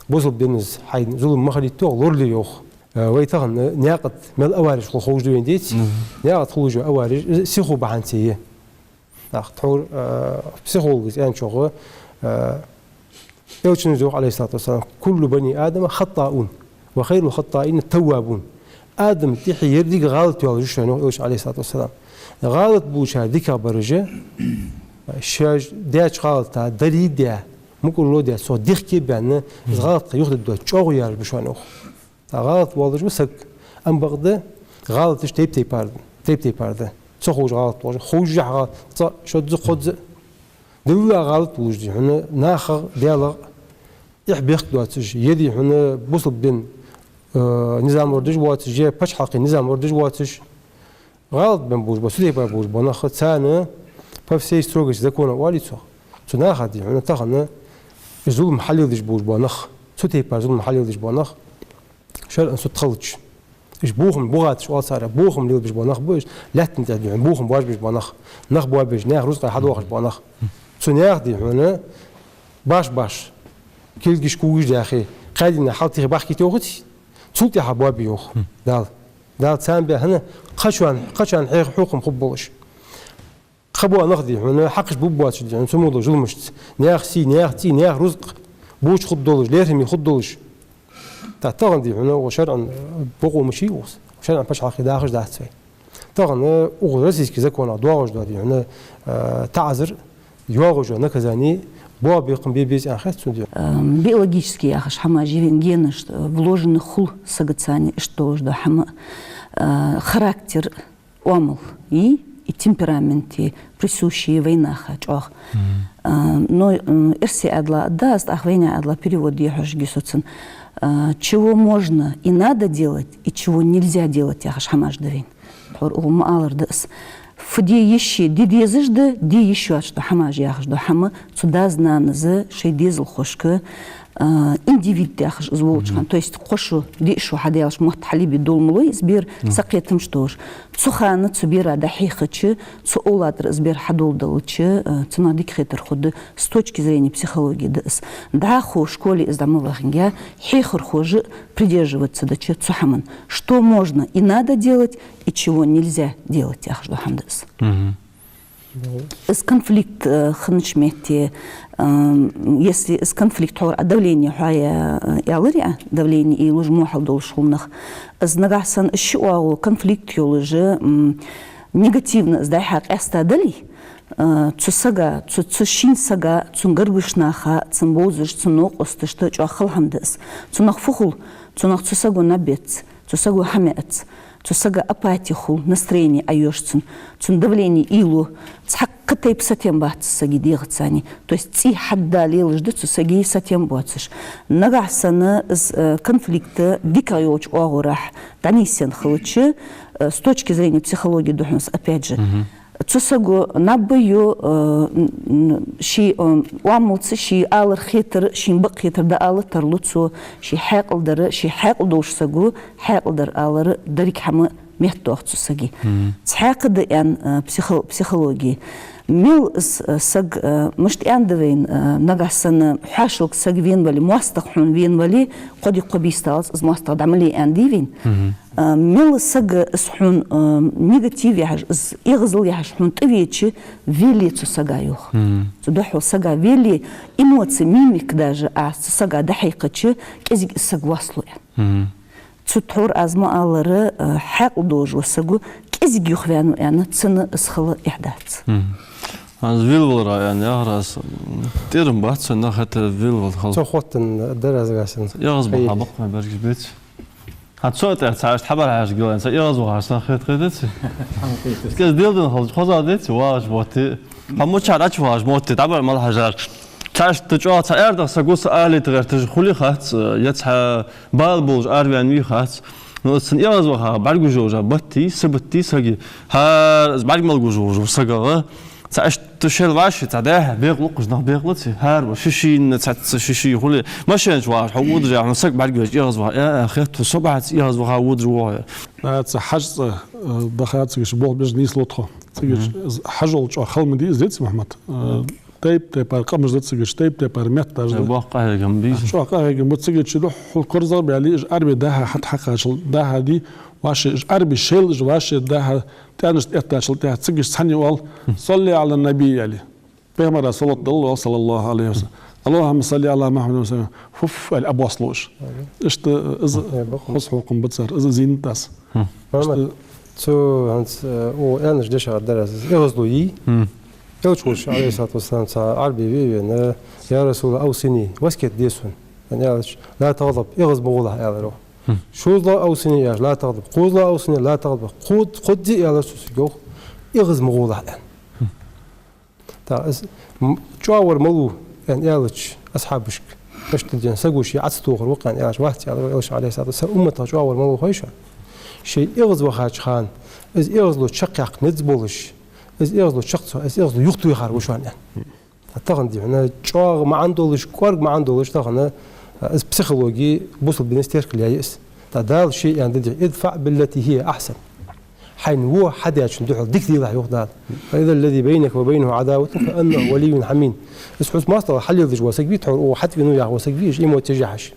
бусалба динас хьайна зулам ма хилийтта йоах, лорале йоах. Э, вай тахан наькъа тӀа мел авареш хул ховш да вайна, деций? Наькъа тӀа хулаш йола авареш, из сихо бахьанце я. Нах тхьовра, э, психологаша аьнначох, э, Элчано йоах, Ӏалайхи ссалату вассалам: «كل بني آدم خطاؤون وخير الخطائين التوابون». Адама тӀехьа еррига гӀалат йоалаш я шоана, йоах Элчано, Ӏалайхи ссалату вассалам. ГӀалат болчар дикагӀбараш, шоаш даьча гӀалата дарий а даь, мукӀарло а даь, цох дехке а баьнна, из гӀалат кхы юхадергдоацаш чӀоагӀо яраш ба шоана, йоах. ГӀалат воалаш ва саг, ам бакъда гӀалаташ тайп-тайпара да, тайп-тайпара да. Ца ховш гӀалат воалаш, ховшшехь гӀалат, цкъа, шозза, кхозза. Дилла гӀалат волаш дий хьона нахах, Даьлах эхь бехк доацаш, е дий хьона бусалба дина, э, низам лорадеш воацаш, е паччахьалкхен низам лорадеш воацаш. ГӀалат баь болаш бола, цу тайпара болаш бола нах, царна по всей строгости закона оалий цох. Цу наха дий хьона тахан зулам хьалеладеш болаш бола нах, цу тайпара зулам хьалеладеш бола нах, шарӀан сутта хилча. Уж бохам бухаташ оал царех, бохам лелабеш бола нах ба уж, лаьттан тӀа дий хьона бохам боажабеш бола нах, нах боабеш, наьха рузкъа хьадоахаш бола нах. Цу наьха дий хьона баш-баш, кулгаш, когаш даьхе, кхаь дийнахьа хьалтӀехьа бахкийта йоахаций, цул тӀехьагӀа боабе йоах Дала. Дала царна баь хӀана, кхычарна, кхычарна хьеха хьокхам хургболаш. Кхы бола нах дий хьона хьакхаш буббоацаш дий хьона цу мо долча зуламашца, наьха сий, наьха цӀий, наьха рузкъа боча хургдолаш, лерхӀаме хургдолаш. ТӀа тахан дий хьона укх шарӀан бокъо ма йий укхаза, шарӀан паччахьалкхе дахаш дац вай. Тахан укх российски законах доагӀаш да дий хьона, э, таӀазар, йоагӀаш йола наказани Бо бекхам бе беза аьнна хет цун дегӀ. Эм, биологически яхаш хӀамаш я вайна генашта, э, вложенных хул сагаца, иштта долаш да хӀама, э, характер, оамал, и, и темперамент, и присущие вайнаха чӀоагӀа. Э, но, э, эрсий аьдала да, аз тӀаккха вайнаьха аьдала перевод е хьожаргья со цун. Э, чего можно и надо делать, и чего нельзя делать яхаш хӀамаш да вайна. Тхьовра укхо ма аллара да из. Фу де йиш я, де дезаш да, де йиш йоацаш да хӀамаш яхаш да хӀама, цу дас-нанас шоай дезалхошка, а, индивид яхаш из волча хана. То есть кхо шу, диъ шу хьадаьлча мотт хьалбе дола ма лой из бер, сакхетамаш долаш. Цу хана цу бера дӀахьехача, цу овладара из бер хьадоладелча, а, цунах дика хетар хургда, с точки зрения психологии да из. ДӀахо школе из дӀа ма ваханге, хьехархоша придерживаться дича цу хӀаман. Что можно и надо делать, и чего нельзя делать яхаш да хӀама да из. Из конфликт, э, хиннача метте, эм, если из конфликт хьора а давление хьоа, э, яларе а, давление ийлуш мо хьал долаш хул нах, из нагахьа санна из ши оагӀув конфликт йолаш, м, негативно из дӀа-хьа къаьста дале, э, цу сага, цу, цу шин сага, цун гаргарча наха, цун бовзача, цун новкъосташта чӀоагӀа хала хӀама да из. Цунах фу хул, цунах цу саго наб бец, цу саго хӀама яц, цу сага апатия хул, настроение Ӏайош цун, цун давление ийлу, цхьаккха тайпа сатем бац сага дегӀаца. То есть цӀий хьадда лелаш да цу сага сатем боацаш. Нагахьа санна из, э, конфликт дика йолча оагӀорахьа дӀанийсъенна хилча, э, с точки зрения психологии да хьона из, опять же. Цу саго наб бу, э, н-, н-, ший, э, оамалца ший алар-хетар, ший бакъ-хетар дӀаала тарлу цо, ший хьаькъал дар, ший хьаькъал долча саго хьаькъал дар алар деррига хӀама меттадоах цу сага. Цхьаькха да аьнна, э, психо-, психологи. Мел из, э, саг, э, мишта аьннад вайна, э, нагахьа санна хьоашалга саг вена вале, моастагӀа хьона вена вале, кхо ди кхо бийса даллалца из моастагӀа дӀа ма ле аьннадий вайна. А, мел саг из хьона, а, негатив яхьаш, из эгӀазал яхьаш хьона тӀавеча, велле цу сага йоах. Цу духьал сага велле, эмоци, мимика даже а цу сага дӀахьекхача, кӀезига из саг воаллу аьнна. Цу тхьовра аз ма аллара, а, хьаькъал долаш вола саг кӀезига юхаваьннав аьнна, цунна из хала эхь дац. Аз велавалар аьнна яхар аз, тӀера бац со нах хӀаьта велавала хала. Цо хоттаденна дар аз гасен. ЭгӀаз баха бакъ ма бергаш беций. Хьа цо тӀехьа цхьа иштта хьабар хьажа гилан, са эгӀаз вахаш са хет хетаций. Кез дел дин халж хоза деций, ваш мотти. Хьа муча рач ваш мотти, дӀабар мал хьажар. Цхьа иштта чӀоагӀа цхьа аьрдах са гуса алит гӀерташ хули хац, я цхьа бала болаш арвен ви хац. Ну, сан эгӀаз ваха, бӀаргагуш жожа, батти, сабатти саги. Хьа, бӀарг мал гуш жожа, сагага. Цхьа иштта шел вӀаши, цхьа дехьа, бекъ лукхаш, нах бекъ лаци, хӀара ва, ши шийна, цхьацца ши ший хуле, машен чу вагӀаш, хьо удаш, хьона саг бӀаргавеш, эгӀаз ваха, э, э, хетта, со бац, эгӀаз ваха, удаш вогӀе. А, цхьа хьажцӀа, э, даха цигаш болх беш нийслу тхо. Цигаш хьажол чӀоагӀа хала ма дий из, деций, Мухьмад? Э, тайп-тайпара къамаш да цигаш, тайп-тайпара метташ да. Боккха къахьегам бий. ЧӀоагӀа къахьегам ба цигача духьал корзагӀбаьле, иж Ӏарбий даха хьатӀахьекхачул даха дий, вӀаши иж Ӏарбий шел иж вӀаши даха тӀанаш эттачул тӀехьа цигаш цхьана оал, «صل على النبي» аьле. Пайхамара салот далла оал, صلى الله عليه وسلم. «اللهم صل على محمد وسلم». «Фуф», аьле, абослуш. Иштта из хоза хьокхам ба цар, из зийнат дац. Мухьаммад, цу хӀанз, э, о, аьннача дешах дар аз, эгӀазло йий? Элча волча, عليه الصلاة والسلام, цхьа Ӏарбий ве а вена: «يا رسول الله، أوصني, васкет де сона». Аьнна аьлча, «لا تغضب, эгӀаз ма гӀолахь», аьлар. «شوز الله أوصني» яхаш, «لا تغضب». «قوز الله أوصني», «لا تغضب». Кхо-, кхо ди аьлар цо сага, эгӀаз ма гӀолахь аьнна. ТӀаккха из, м, чӀоагӀа вар малув аьнна аьлча асхьабашка, иштта ден саго ший Ӏа ца тохар ва-кх аьнна аьлча, вац аьлар Элчано, عليه الصلاة والسلام, умматах чӀоагӀа вар малув хой шоана? Шоай эгӀаз вахача хана из эгӀазло чакхъяккха низ болаш, из эгӀазло чакх ца, из эгӀазло юхатохар ва шоана аьнна. Тахан дий хьона чӀоагӀа маӀан долаш, кӀоарга маӀан долаш тахан, а, из психологи бусалба динас теркал яьй из. ТӀаккха Дала ше аьннад дий: «ادفع بالتي هي أحسن». Хьайна во хьадаьчун духьал дика делахь, йоах Дала. «فإذا الذي بينك وبينه عداوة كأنه ولي حميم». Из хьоца моастагӀал хьалелдеш вола саг вий, тхьовра укхо хьатӀавенав яха вола саг вий, из эмоцеш яхьаш.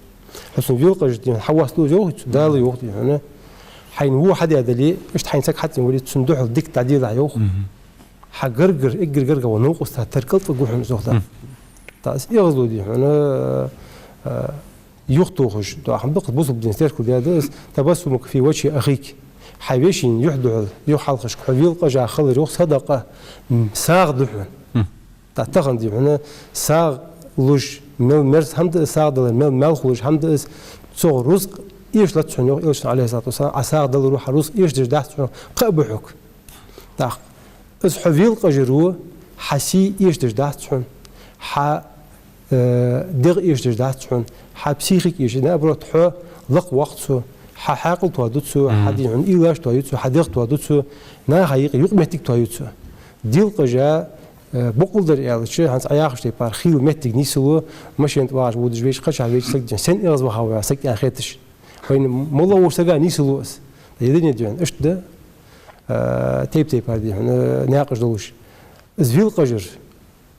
Хьо цунна велкъаж дий хьона, хьавоасталуш йоах, Дала йоах дий хьона. Хьайна во хьадаь дале, иштта хьайна саг хьатӀавенна вале, цун духьал дика дӀаделахь, йоах. Хьа гаргара, эггара гаргара вола новкъост тара кӀалтӀа гу хьона из, йоах Дала. ТӀаккха из эгӀазло дий хьона, а, юхатохаш, тӀаккха бакъ бусалба динас теркал даьд из: «تبسمك في وجه أخيك». Хьай вешийна юхь духьал, юхь хьалхашка хьо велкъаж хилар, йоах, садакъа, м, сагӀа да хьона. ТӀаккха тахан дий хьона сагӀа луш, мел мерза хӀама да из сагӀа далар, мел маьл хулаш хӀама да из, цох рузкъ эшалац хьона, йоах Элчано, Ӏалайхи ссалату вассалам, Ӏа сагӀа даларо хьа рузкъ эшадеш дац хьона, кхаъ ба хьога. ТӀаккха из хьо велакъажаро хьа сий эшадеш дац хьона, хьа, э, дегӀ эшадеш дац хьона, хьа психика эшадеш, наоборот, хьо лакха воаккх цо, хьа хьаькъал тоаду цо, хьа дий хьона уйлаш тоаю цо, хьа дегӀ тоаду цо, наха юкъе юкъ-моттиг тоаю цо. Делакъажа, э, бокъонца дар аьлча, хӀанз Ӏа яхача тайпара хийла моттиг нийслу, машен тӀа вагӀаш водаш вайча, кхычахьа вайча саг дий хьона, сенна эгӀазвахав саг аьнна хеташ. Вайна моллагӀа волча сага нийслу из. Е дунен дий хьона, иштта да, э, тайп-тайпара дий хьона, э, наькъаш долаш. Из велакъажар,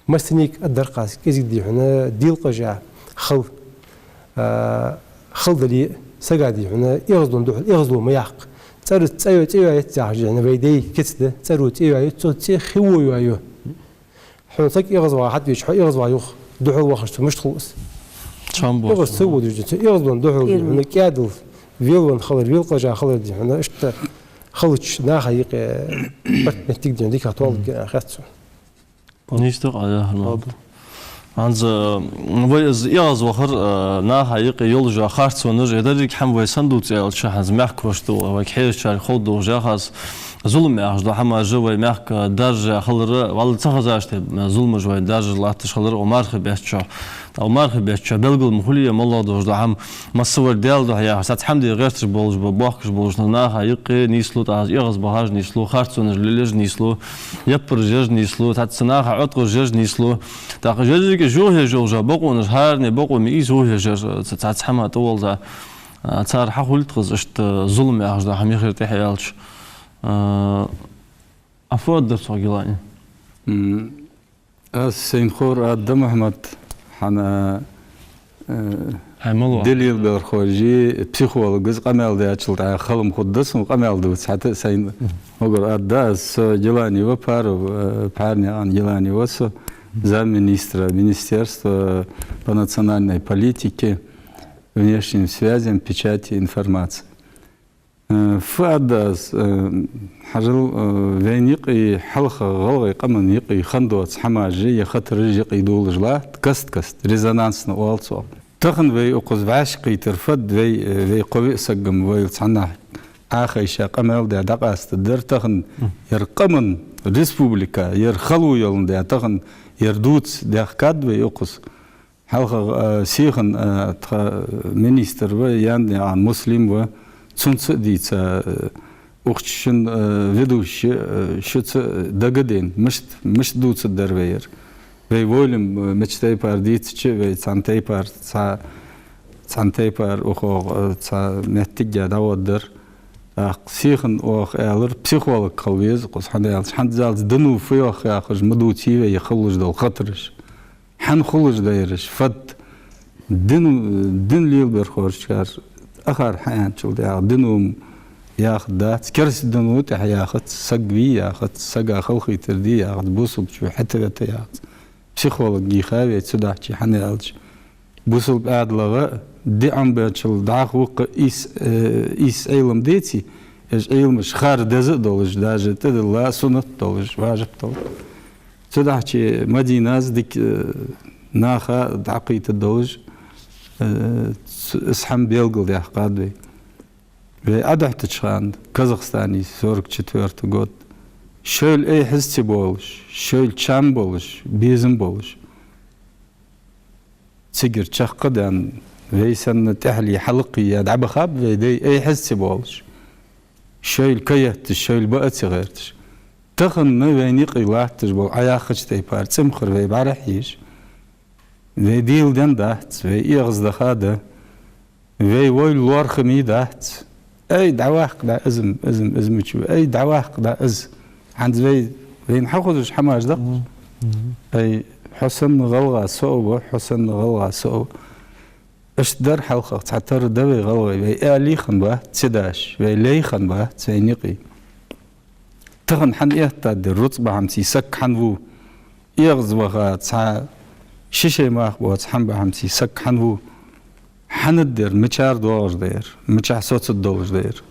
массанега а дар кхас, кӀезига дий хьона, делакъажа хила, э, хила дале а, сага дий хьона, эгӀазлон духьал, эгӀазло ма яккха. ЦӀеру цӀе йо-, цӀе йоаец яхаш дий хьона, вай даьй кица да, цӀеру цӀе йоаец, цо цӀе хи во йоаю. Хьона саг эгӀазваха хьатӀавеча, хьо эгӀазваха юха духьал вахаш цо мишта хул из? Чам бо эгӀаз ца водаш да цо, эгӀазлон духьал дий хьона, кӀаьдал велавенна хилар, велакъажа хилар дий хьона, иштта хилча наха юкъе барт-моттиг дий хьона дикагӀа тоалургья аьнна хет сона. Нийса да Ӏа яхар. ХӀанз, э, вай из эгӀазвахар, э, наха юкъе йолаш йола харцонаш, е деррига хӀама вай сенна дувц аьлча, хӀанз мехкахошта, вайга хьежачарга ховргдолаш да хӀанз, зулам яхаш дола хӀамаш вай мехка даржа хилар, валлахӀи ца хезаш тайпа зуламаш вай даржа латташ хилар укх мархий бетта чу. ТӀаккха укх мархий бетта чу белгала ма хулий, моллагӀа долаш дола хӀама, массавар Даьла духьа яхаш, цхьацца хӀама де гӀерташ болаш ба, бохкаш болаш, наха юкъе нийслу, тӀаккха эгӀазвахаш нийслу, харцонаш лелаеш нийслу, яппараш еш нийслу, цхьацца наха Ӏоткъаш еш нийслу. ТӀаккха еррига жожагӀате жожагӀа бокъонаш, хӀаране бокъо ма ийса жожагӀате, ца-, цхьацца хӀама тӀаваллалца, а, цар хьахулийта хоза иштта зулам яхаш дола хӀама мехкара тӀехьа аьлча. А, Ӏа фу аргдар цох, Гилани? М, аз сайна ховр аргда, Мухьмад, хӀана, э, хӀай мало. Ди лелабелхараш, психологаш къамаьл даьчул тӀехьагӀа хала ма хургда сона къамаьл дувца, хӀаьта а сайна ховр аргда аз. Со Гилани ва, Пару, э, Пару-наькъан Гилани ва со, замминистра Министерства по национальной политике, внешним связям, печати, информации. Э, фу аргда аз, э, хьажал, э, вайна юкъе, хьалха гӀалгӀай къаман юкъе хинна доаца хӀамаш е хатараш юкъе долаш латт, каст-каста, резонансно оал цох. Тахан вай укхаза вӀашагӀкхийтар фуд, вай, э, вай кхо-виъ саг-м вайла цхьаннахьа Ӏохайша, къамаьл даь дӀакъаста дар, тахан ер къаман, республика, ер хало ялан даь, тахан ер дувца даьхкад вай укхаза. Хьалха, э, сиха, э, тха министр ва, Янднаькъан Муслим ва, цунца а дийца, э, укх чу шун, э, ведущи, э, шуца а дагадена, мишта, мишта дувцаргдар вай ер. Вай волам, э, мича тайпара дийцача, вай цхьан тайпара, цхьа-, цхьан тайпара укхох, э, цхьа моттиг а дӀагӀоргдар. ТӀаккха сиха оаха аьлар, психолог хила веза укхаза, хӀана аьлча, хӀанзалца дино фу йоах яхаш ма дувций вай хулаш дола хатараш. ХӀана хулаш да ераш, фуд, дин, ди лелаберхарашкара ахар хьааьнначул тӀехьагӀа дино-м яхаргдац, керста дино тӀехьа яхац, саг вий яхац, сага халахетар дий яхац, бусалба чу хьета-вета яхац. Психолог йийха вай цудухьа, хӀана аьлча, бусалба Ӏаьдалагара ди Ӏомабенначул дӀахо вукха ийс, э, ийс Ӏилма деций, уж Ӏилмаш хар деза а долаш, даже тӀадилла суннат долаш, важиб долаш. Цудухьа Мадинас дика, э, наха дӀакхийтта долаш, э, цу-, из хӀама белгалдаьккхад вай. Вай Ӏодахьийтача хана, Казахстане, сорок четвёртый год, шоайла айхьаза ца болаш, шоайла чам болаш, безам болаш, цигара чакхдаьнна, вай санна тӀехьале хьалкхе а дӀабахаб вай дай айхьаза ца болаш. Шоайла ка етташ, шоайла баа ца гӀерташ. Тахан вайна юкъе латташ бола Ӏа яхача тайпара цӀимхар вай бӀарахьежаш. Вай дийла денна дац, вай эгӀаздаха да. Вай войла лоархӀаме дац. Ай, дӀаваккха дӀа из-м, из-м, из мича ва? Ай, дӀаваккха дӀа из. ХӀанз вай, вайна хьахозаш хӀамаш да-кх. Ай, хьо санна гӀалгӀа со а ва, хьо санна гӀалгӀа со а ва. Иштта дар хьалхагӀа, цхьатарра да вай гӀалгӀай, вай аьлий хиннабац цига даш, вай лай хиннабац вайна юкъе. Тахан хӀана эттад ер, рузкъа бахьанца саг хӀана ву? ЭгӀазваха, цхьа ши шай мах боаца хӀама бахьанца саг хӀана ву? ХӀана да ер, мичара доагӀаш да ер, мичахьа соцаргдолаш да ер?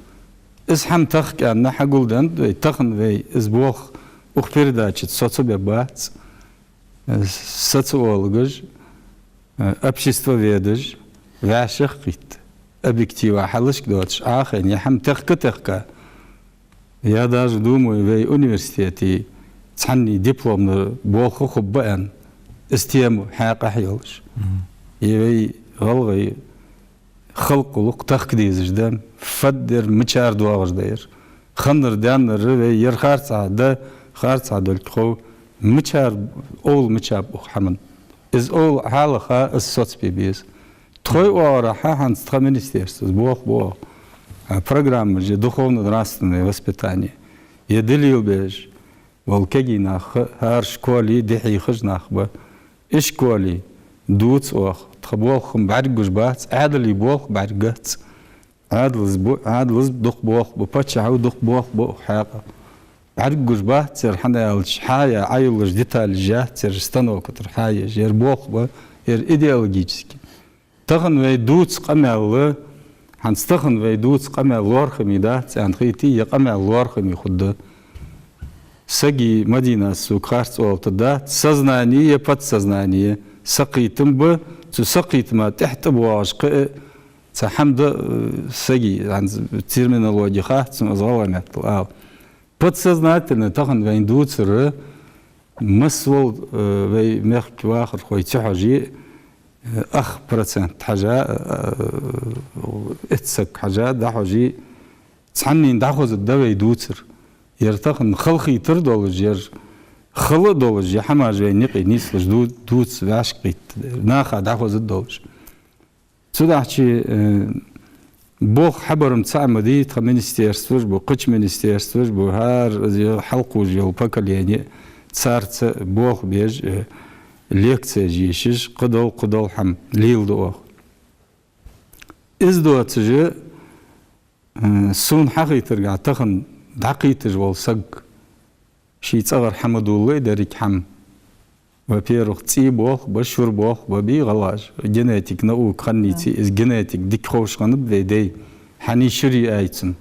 Из хӀама тахка аьнна хьагулденнад вай, тахан вай из болх укх передачаца соцабергбац. Э, са ца оалаш, Э, обществоведаш вӀашагӀкхийтта, объектива хьалхашка доацаш, Ӏохайна, е хӀама техка-техка. Я даже думаю, вай университете цхьанне дипломни болх хургба аьнна, из тема хьакъехьа йолаш. Е вай гӀалгӀай халкъ гӀулакх тахка дезаш да, фаддер мичара доагӀаш да ер. Ханнар-даьннар вай ер харцахьа да, харцахьа долга хов, мичара овла мичаб укх хӀаман. Из овла хьалаха, из соцабе беза. Тхоай оагӀорахьа хӀанз тха министерствос болх бу оаха. А программаш я духовно-нравственное воспитание, я дилил беш, вал кегий нах, хӀара школе дехьа хьежа нах ба. Ишколе дувц оаха. Тха болх-м бӀаргагуш бац, Ӏаьдала болх бӀаргагац. Ӏаьдалца бу, Ӏаьдалца дукха болх бу, паччахьал дукха болх бу хьакъехьа. БӀаргагуш бац ер, хӀана аьлча, хьаяь Ӏойиллаш деталаш яц ер, станока тӀара хьаеш, ер болх ба, ер идеологически. Тахан вай дувц къамаьл, хӀанз тахан вай дувц къамаьл лоархӀаме дац аьнна хийтий, е къамаьл лоархӀаме хургда. Сага, Мадинас сога харц оалийтаргдац, сознание е подсознание сакхетам ба, цу сакхетама тӀехьа тӀабоагӀаш кхы а цхьа хӀама да, э, сага, хӀанз терминологи хац сона, аз гӀалгӀай меттала ала. Подсознательно тахан вайна дувцар, масса вола, э, вай мехка вахархой ца хьожий, э, ах процент хьежа, э, итт саг хьежа, дӀахьожий, цхьаннена дӀахозаргда вай дувцар. Ер тахан халахетар долаш, ер хала а долаш, е хӀамаш вайна юкъе нийслуш ду-, дувца вӀашагӀкхийтта, наха дӀахозаргдолаш. Цудухьа, э, болх хьабар-м цаӀ ма дий, тха министерстваш ба, кхыча министерстваш ба, хӀара из хьалкхувш йола поколени, царца болх беш, э, лекцеш ешаш, кхыдола, кхыдола хӀама леладу оаха. Из доацаш, э, сона хьахайтаргахьа, тахан дӀакхеташ вола саг ший цӀагӀара хӀама доаллий, деррига хӀама. Во-первых, цӀий болх ба, шура болх ба, бий гӀалгӀаша. Генетика наука хиннийций, из генетика дика ховш хиннаб вай даьй. Хьаний шура яьй цун,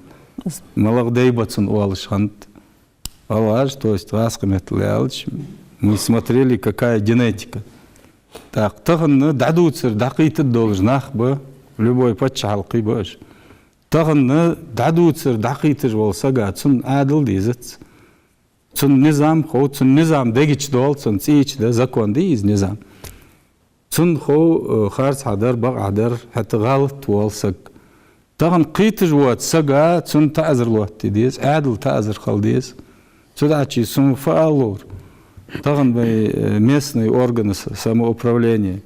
малагӀа дай ба цун оалаш хиннад гӀалгӀаша, то есть гӀазкхий меттала аьлча, мы смотрели, какая генетика. ТӀаккха тахан дӀадувцар дӀакхетаргдолаш нах ба, любой паччахьалкхе ба уж. Тахан дӀадувцар дӀакхеташ вола сага, цунна Ӏаьдал дезац. Цунна низам хов, цунна низам дега чу доал, цунна цӀий чу да, закон дий из низам. Цунна хов, э, харцахьа дар, бакъахьа дар, хӀаьта гӀалат вола саг. Тахан кхеташ воаца сага, цунна таӀазар лоаттаде деза, Ӏаьдала таӀазар хила деза. Цудухьа сона фу ала ловра. Тахан вай, э, местный органы с-, самоуправления,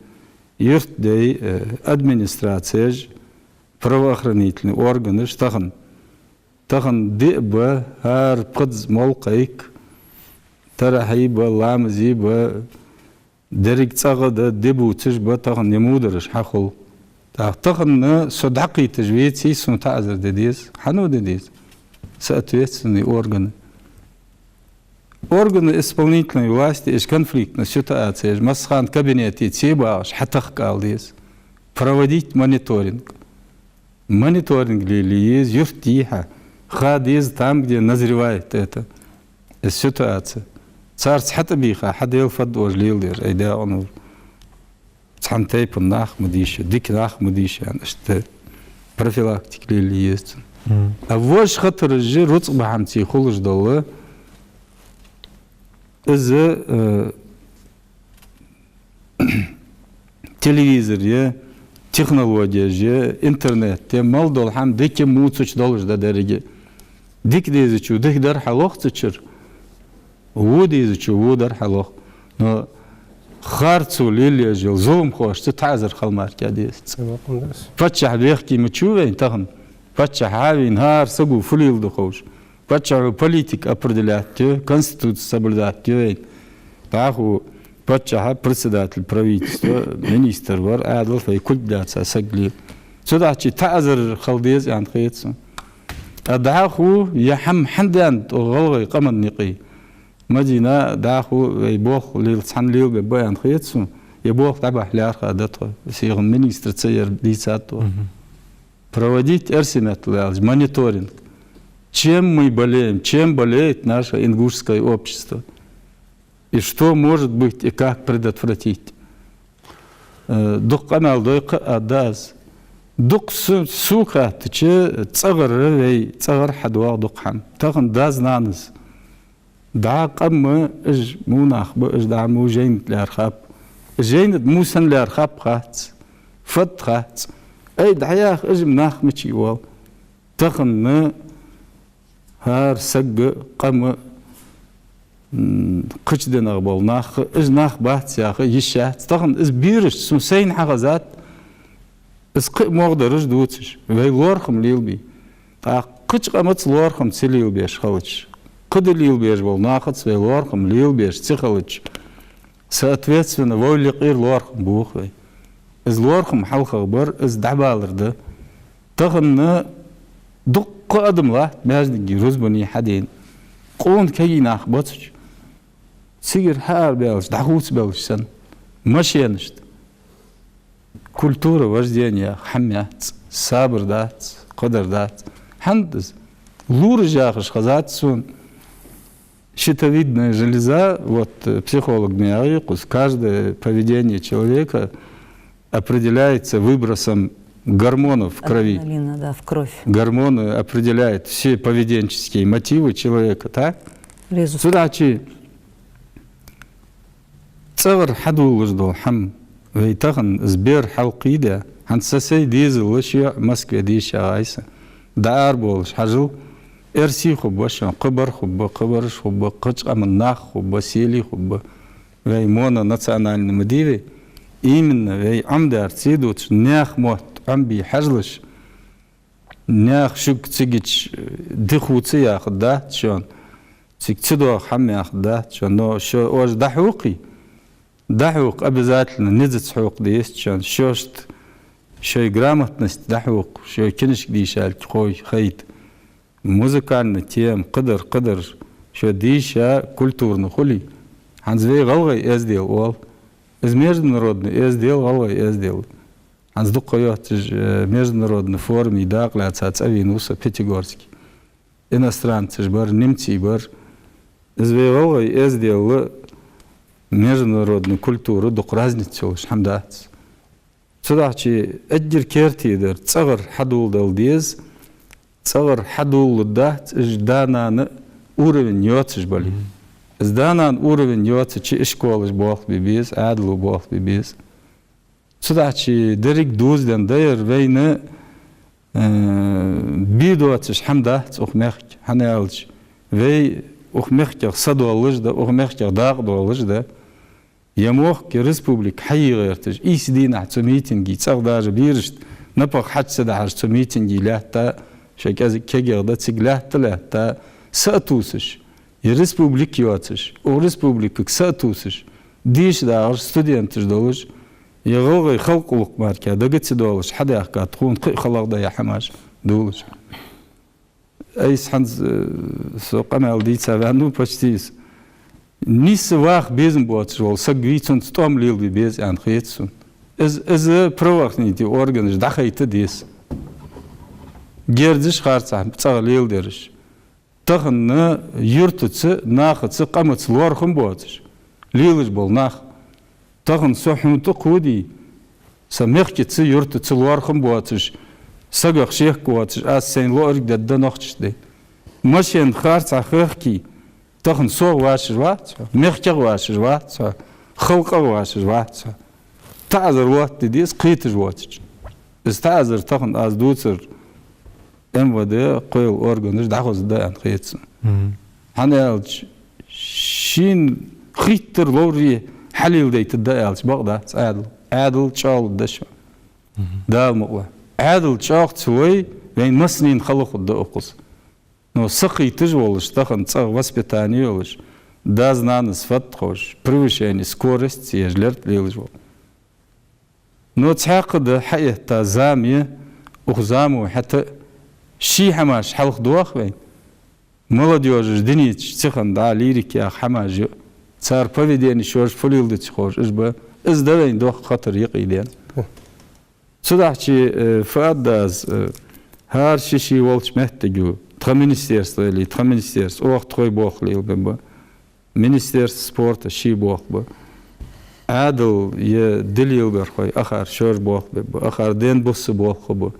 юртдий, э, администрацеш, правоохранительный органаш тахан. Тахан диъ ба, хӀара пхезза молла кхайк, тарахьий ба, ламазий ба, деррига цӀагӀа да, ди бувцаш ба, тахан е мудараш хьахул. ТӀаккха тахан со дӀакхеташ веций, сона таӀазар де деза. Хьан де деза? Соответственные органы. Органы исполнительной власти из конфликтной ситуации, из массахана кабинете ца багӀаш, хьатахка ала деза. Проводить мониторинг. Мониторинг лелае еза юртдий хьа. Ха деза там, где назревает эта, э, ситуация. Царца хьатӀабийха, хьа Дала фаддош леладер, ай даьгӀанур. Цхьан тайпан нах ма дийша, дика нах ма дийша, аьнна, иштта профилактика лелае еза цун. А вож хатараш же рузкъа бахьанца хулаш дола, из, э, телевизор я, технологеш я, интернет я, мел дола хӀама дика муцуча долаш да деррига. Дика дезачо дика дар хьалох цу чура, во дезачо во дар хьалох. Но харцо лелаеш йола зуламхошца таӀазар хила мара дезац. Паччахь бехке ма ва вайна тахан. Паччахь хьавена, хӀара саго фу леладу ховш. Паччахьо политика определять ю, конституци соблюдать ю вайна. ДӀахо паччахьа, председатель правительства, министр вар, Ӏаьдал вай кулг даьца саг лела. Цудухьа таӀазар хила деза аьнна хет сона. ТӀаккха дӀахо е хӀама хьандаьнна тӀо гӀалгӀай къаман юкъе. Мадина, дӀахо вай болх лела, цхьана лелабергба аьнна хет сона, е болх дӀабахьа лаьрхӀа да тхо. Сиха министрца ер дийцад тхо. Проводить эрсий меттала аьлча мониторинг. Чем мы болеем, чем болеет наше ингушское общество? И что может быть и как предотвратить? Э, дукха къамаьл дой-кх, аргда аз. Дукха су-, сога хаьттача, цӀагӀара вай, цӀагӀара хьадоагӀа дукха хӀама. Тахан дас-нанас дӀа къам ма, уж мунах ба, уж дӀа ма жайнат лаьрхӀаб. Жайнат мусана лаьрхӀаб хац. Фат хац. Ай, дӀаяха, уж нах мича оал. Тахан хӀара саг а, къам а, м, кхыча динах бола нах а, уж нах бац яха йиш яц. Тахан из бераш, сона сайна хьахезад, из кхы а могӀдараш дувцаш, вай лоархӀам лелабе. ТӀаккха кхыча къамаца лоархӀам ца лелабеш хилча, кхыда лелабеш бола нахаца вай лоархӀам лелабеш ца хилча, соответственно, вай юкъера лоархӀам боху вай. Из лоархӀам хьалхагӀа бар, из дӀабалар да. Тахан дуккха адам латт маьждиге рузбане хьадена. Къона кагий нах бацача, цигара хьаарабаьлча, дӀахувцабелча санна, машенашта. Культура вождения хӀама яц, сабар дац, кхыдар дац. ХӀана да из? Лораш яхаш хезад сона. Щитовидная железа, вот, э, психолог ма яхий укхаза, каждое поведение человека определяется выбросом гормонов в крови. Адреналина, да, в кровь. Гормоны определяют все поведенческие мотивы человека, так? Резус. Цудухьа цӀагӀара хьадоалаш дола хӀама вай тахан из бер хьалкхийда, хӀанз са сай дезалаш я Москве дийша гӀайса. ДӀаарабовлаш хьажал, эрсий хургба шоана, кхыбар хургба, кхыбараш хургба, кхыча къаман нах хургба, селий хургба. Вай мононациональный ма дий вай. Именно вай Ӏомадаьр ца дувцаш, наьха мотт Ӏомабе хьажалаш. Наьха шуга цигача, э, дихуца яхаргдац шоана, цига ца доагӀа хӀама яхаргдац шоана, но шо ожа дӀахьокхий, дӀахьокха обязательно, низаца хьокха деза шоана, шоашта шоай грамотность дӀахьокха, шоай кинашка дийшалга хой хайта. Музыкальный тема, кхыдар, кхыдар, шо дийша культурно хулий. ХӀанз вай гӀалгӀай эздел оал. Из международный эздел, гӀалгӀай эздел. ХӀанз дукха ха йоаццаш, э, международный форуме дакъа лаьца цӀавена ва со Пятигорске. Иностранцаш бар, немций бар. Из вай гӀалгӀай эздела, международный культура дукха разница йолаш хӀама дац. Цудухьа эггара керттера дар цӀагӀара хьадоладала деза, цӀагӀара хьадоладац, уж да-нана уровень йоацаш бале. Мгм. Из да-нана уровень йоацача ишколаш болх бе беза, Ӏаьдало болх бе беза. Цудухьа деррига дувзаденна да ер вайна, э, бе доацаш хӀама дац укх мехка, хӀана аьлча вай укх мехках са доаллаш да, укх мехках дакъа доаллаш да. Е мохк, е республика хьае гӀерташ, ийс дийнахьа цу митинге, цӀагӀа даже берашта напагӀа хьача ца дахьаш цу митинге лаьтта, шоай кӀезига кегий да, цига лаьтта-лаьтта, са а тувсаш, е республика йоацаш, укх республикага са а тувсаш, дийша дагӀаш студенташ долаш, е гӀалгӀай халкъа гӀулакх мара дага ца доалаш, хьадаьхка тхона кхы а халагӀа да е хӀамаш долаш. Айса хӀанз, э, со къамаьл дийца ваьннав почти из. Нийсса ваха безам боацаш вола саг вий, цунца тӀом лелабе беза аьнна хет сона. Из, из правоохранительни органаш дӀахайта деза. Герзаш харцахьа цӀагӀа леладераш. Тахан юртаца, нахаца, къамаца лоархӀам боацаш лелаш бола нах. Тахан со хьона тӀакхувдий, са мехкаца, юртаца лоархӀам боацаш, сагах шек воацаш, аз сайна лоархӀаргдергда нохчашта, дий. Машен харцахьа хехкий, тахан сох вӀашагӀвац хьо, мехках вӀашагӀвац хьо, халкъах вӀашагӀвац хьо. ТаӀазар лоаттаде деза кхеташ воацача. Из таӀазар тахан аз дувцар МВД, кхоалагӀа органаш дӀахозаргда аьнна хет сона. Мгм. ХӀана аьлча, шийна хийттар ловре хьалеладайтаргда аьлча бакъ дац Ӏаьдал. Ӏаьдал чӀоагӀлургда шоана. Мгм. Дала мукъалахь. Ӏаьдал чӀоагӀа ца лой, вайна массанена хала хургда укхаза. Но сакхийташ волаш, тахан цӀагӀа воспитани йолаш, дас-нанас фатта ховш, превышение скорости ца еш лерт лелаш вола. Но цхьаькха да хьаэтта зама я, укх замо хьета ший хӀамаш хьалха доах вайна. Молодёжаш динеча цихана дӀа лирика яха хӀамаш я. Цар поведени шоаш фу леладе ца ховш, уж ба. Из да вайна доккха хатар юкъе дена. Цудухьа, э, фу аргда аз, э, хӀара ший-ший волча моттиге, тха министерство или тха министерство, оаха тхоай болх лелабергба. Министерство спорта ший болх ба. Ӏаьдал е дилла лелаберхой, акхар шоаш болх бергба, акхар ден бус болх ба.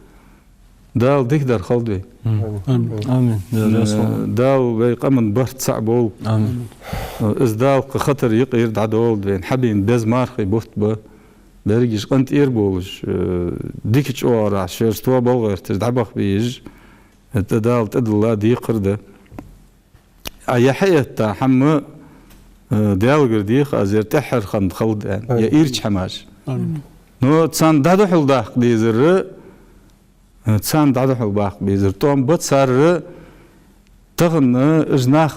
Дала дикадар хилда вай. Амин. Амин. Амин. Э, Дала вай къаман барт цхьа болба. Амин. Э, из Дала кхы хатар юкъера дӀадолда вайна. Хьабена беза мархий бутт ба. Берригаш къинтӀера болаш, э, дика чӀоагӀа шоаш тоабалла гӀерташ дӀабаха безаш. Э, тӀа Дала тӀадилла декхар да. А е хьаэтта хӀама, э, Даьлагара деха аз, ер тӀеххьара хинна хилда аьнна, е ирча хӀамаш. Амин. Но царна дӀадухьал даккха дезар, э, царна дӀадухьал баккха безар. ТӀом ба цар, тахан, э, уж нах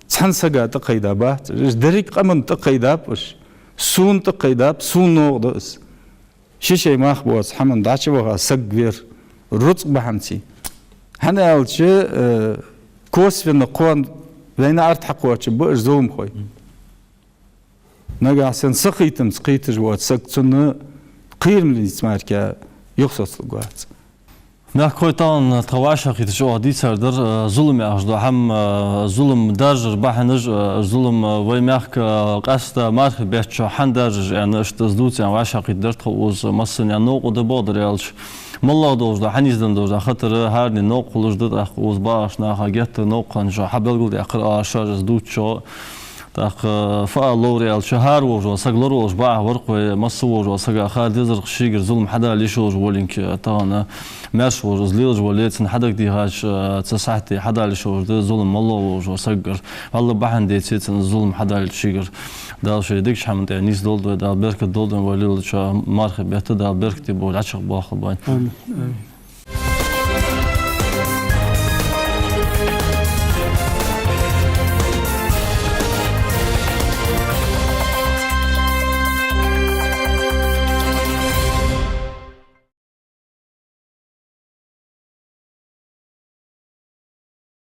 цхьан сага тӀакхайдабац, уж деррига къаман тӀакхайдаб уж. Сона тӀакхайдаб, сона новкъа да из. Ши-ши мах боаца хӀаман дӀачуваха саг вер, рузкъа бахьанца. ХӀана аьлча, э, косвенна кхоана вайна арт хьакхоачаш ба уж зуламхой. Нагахь санна сахийтамца кхийташ воаца саг цунна кхерамлица мара юхасоцалургвац. Мехкахой, тахан тха вӀашагӀкхеташ оаха дийцар дар, э, зулам яхаш дола хӀама, э, зулам даржара бахьанаш, э, зулам, э, вай мехка, э, къаьстта мархий бетта чу хӀана даржаш аьнна, иштта из дувца аьнна вӀашагӀкхийттадар тхо укхаза. Массане а новкъа да, бакъдар аьлча. МоллагӀа долаш да, хьанийсденна долаш да хатар, хӀаране новкъа хулаш да, тӀаккха укхаза багӀача наха геттара новкъа хинначоа хьабелгалдаьккхар оаш, из дувцачоа. ТӀаккха фу ала ловр аьлча, хӀара волаш вола саг лораволаш бакъахьа вар-кх вай, масса волаш вола сага хар дезар-кх шийгара зулам хьадала йиш йолаш волга, тахан маьрша волаш из лелаш вале, цунна хьадагадехача, цу сахьте хьадала йиш йолаш да зулам моллагӀа волаш вола сагагара. ВаллахӀи, бахьан деце цунна зулам хьадалийта шийгара. Дала ший дикача хӀаман тӀа нийсдолда вай, Дала беркат долда вай лелача мархий бетта, Дала беркате бола дӀачакхбоахалба вайна. Амин.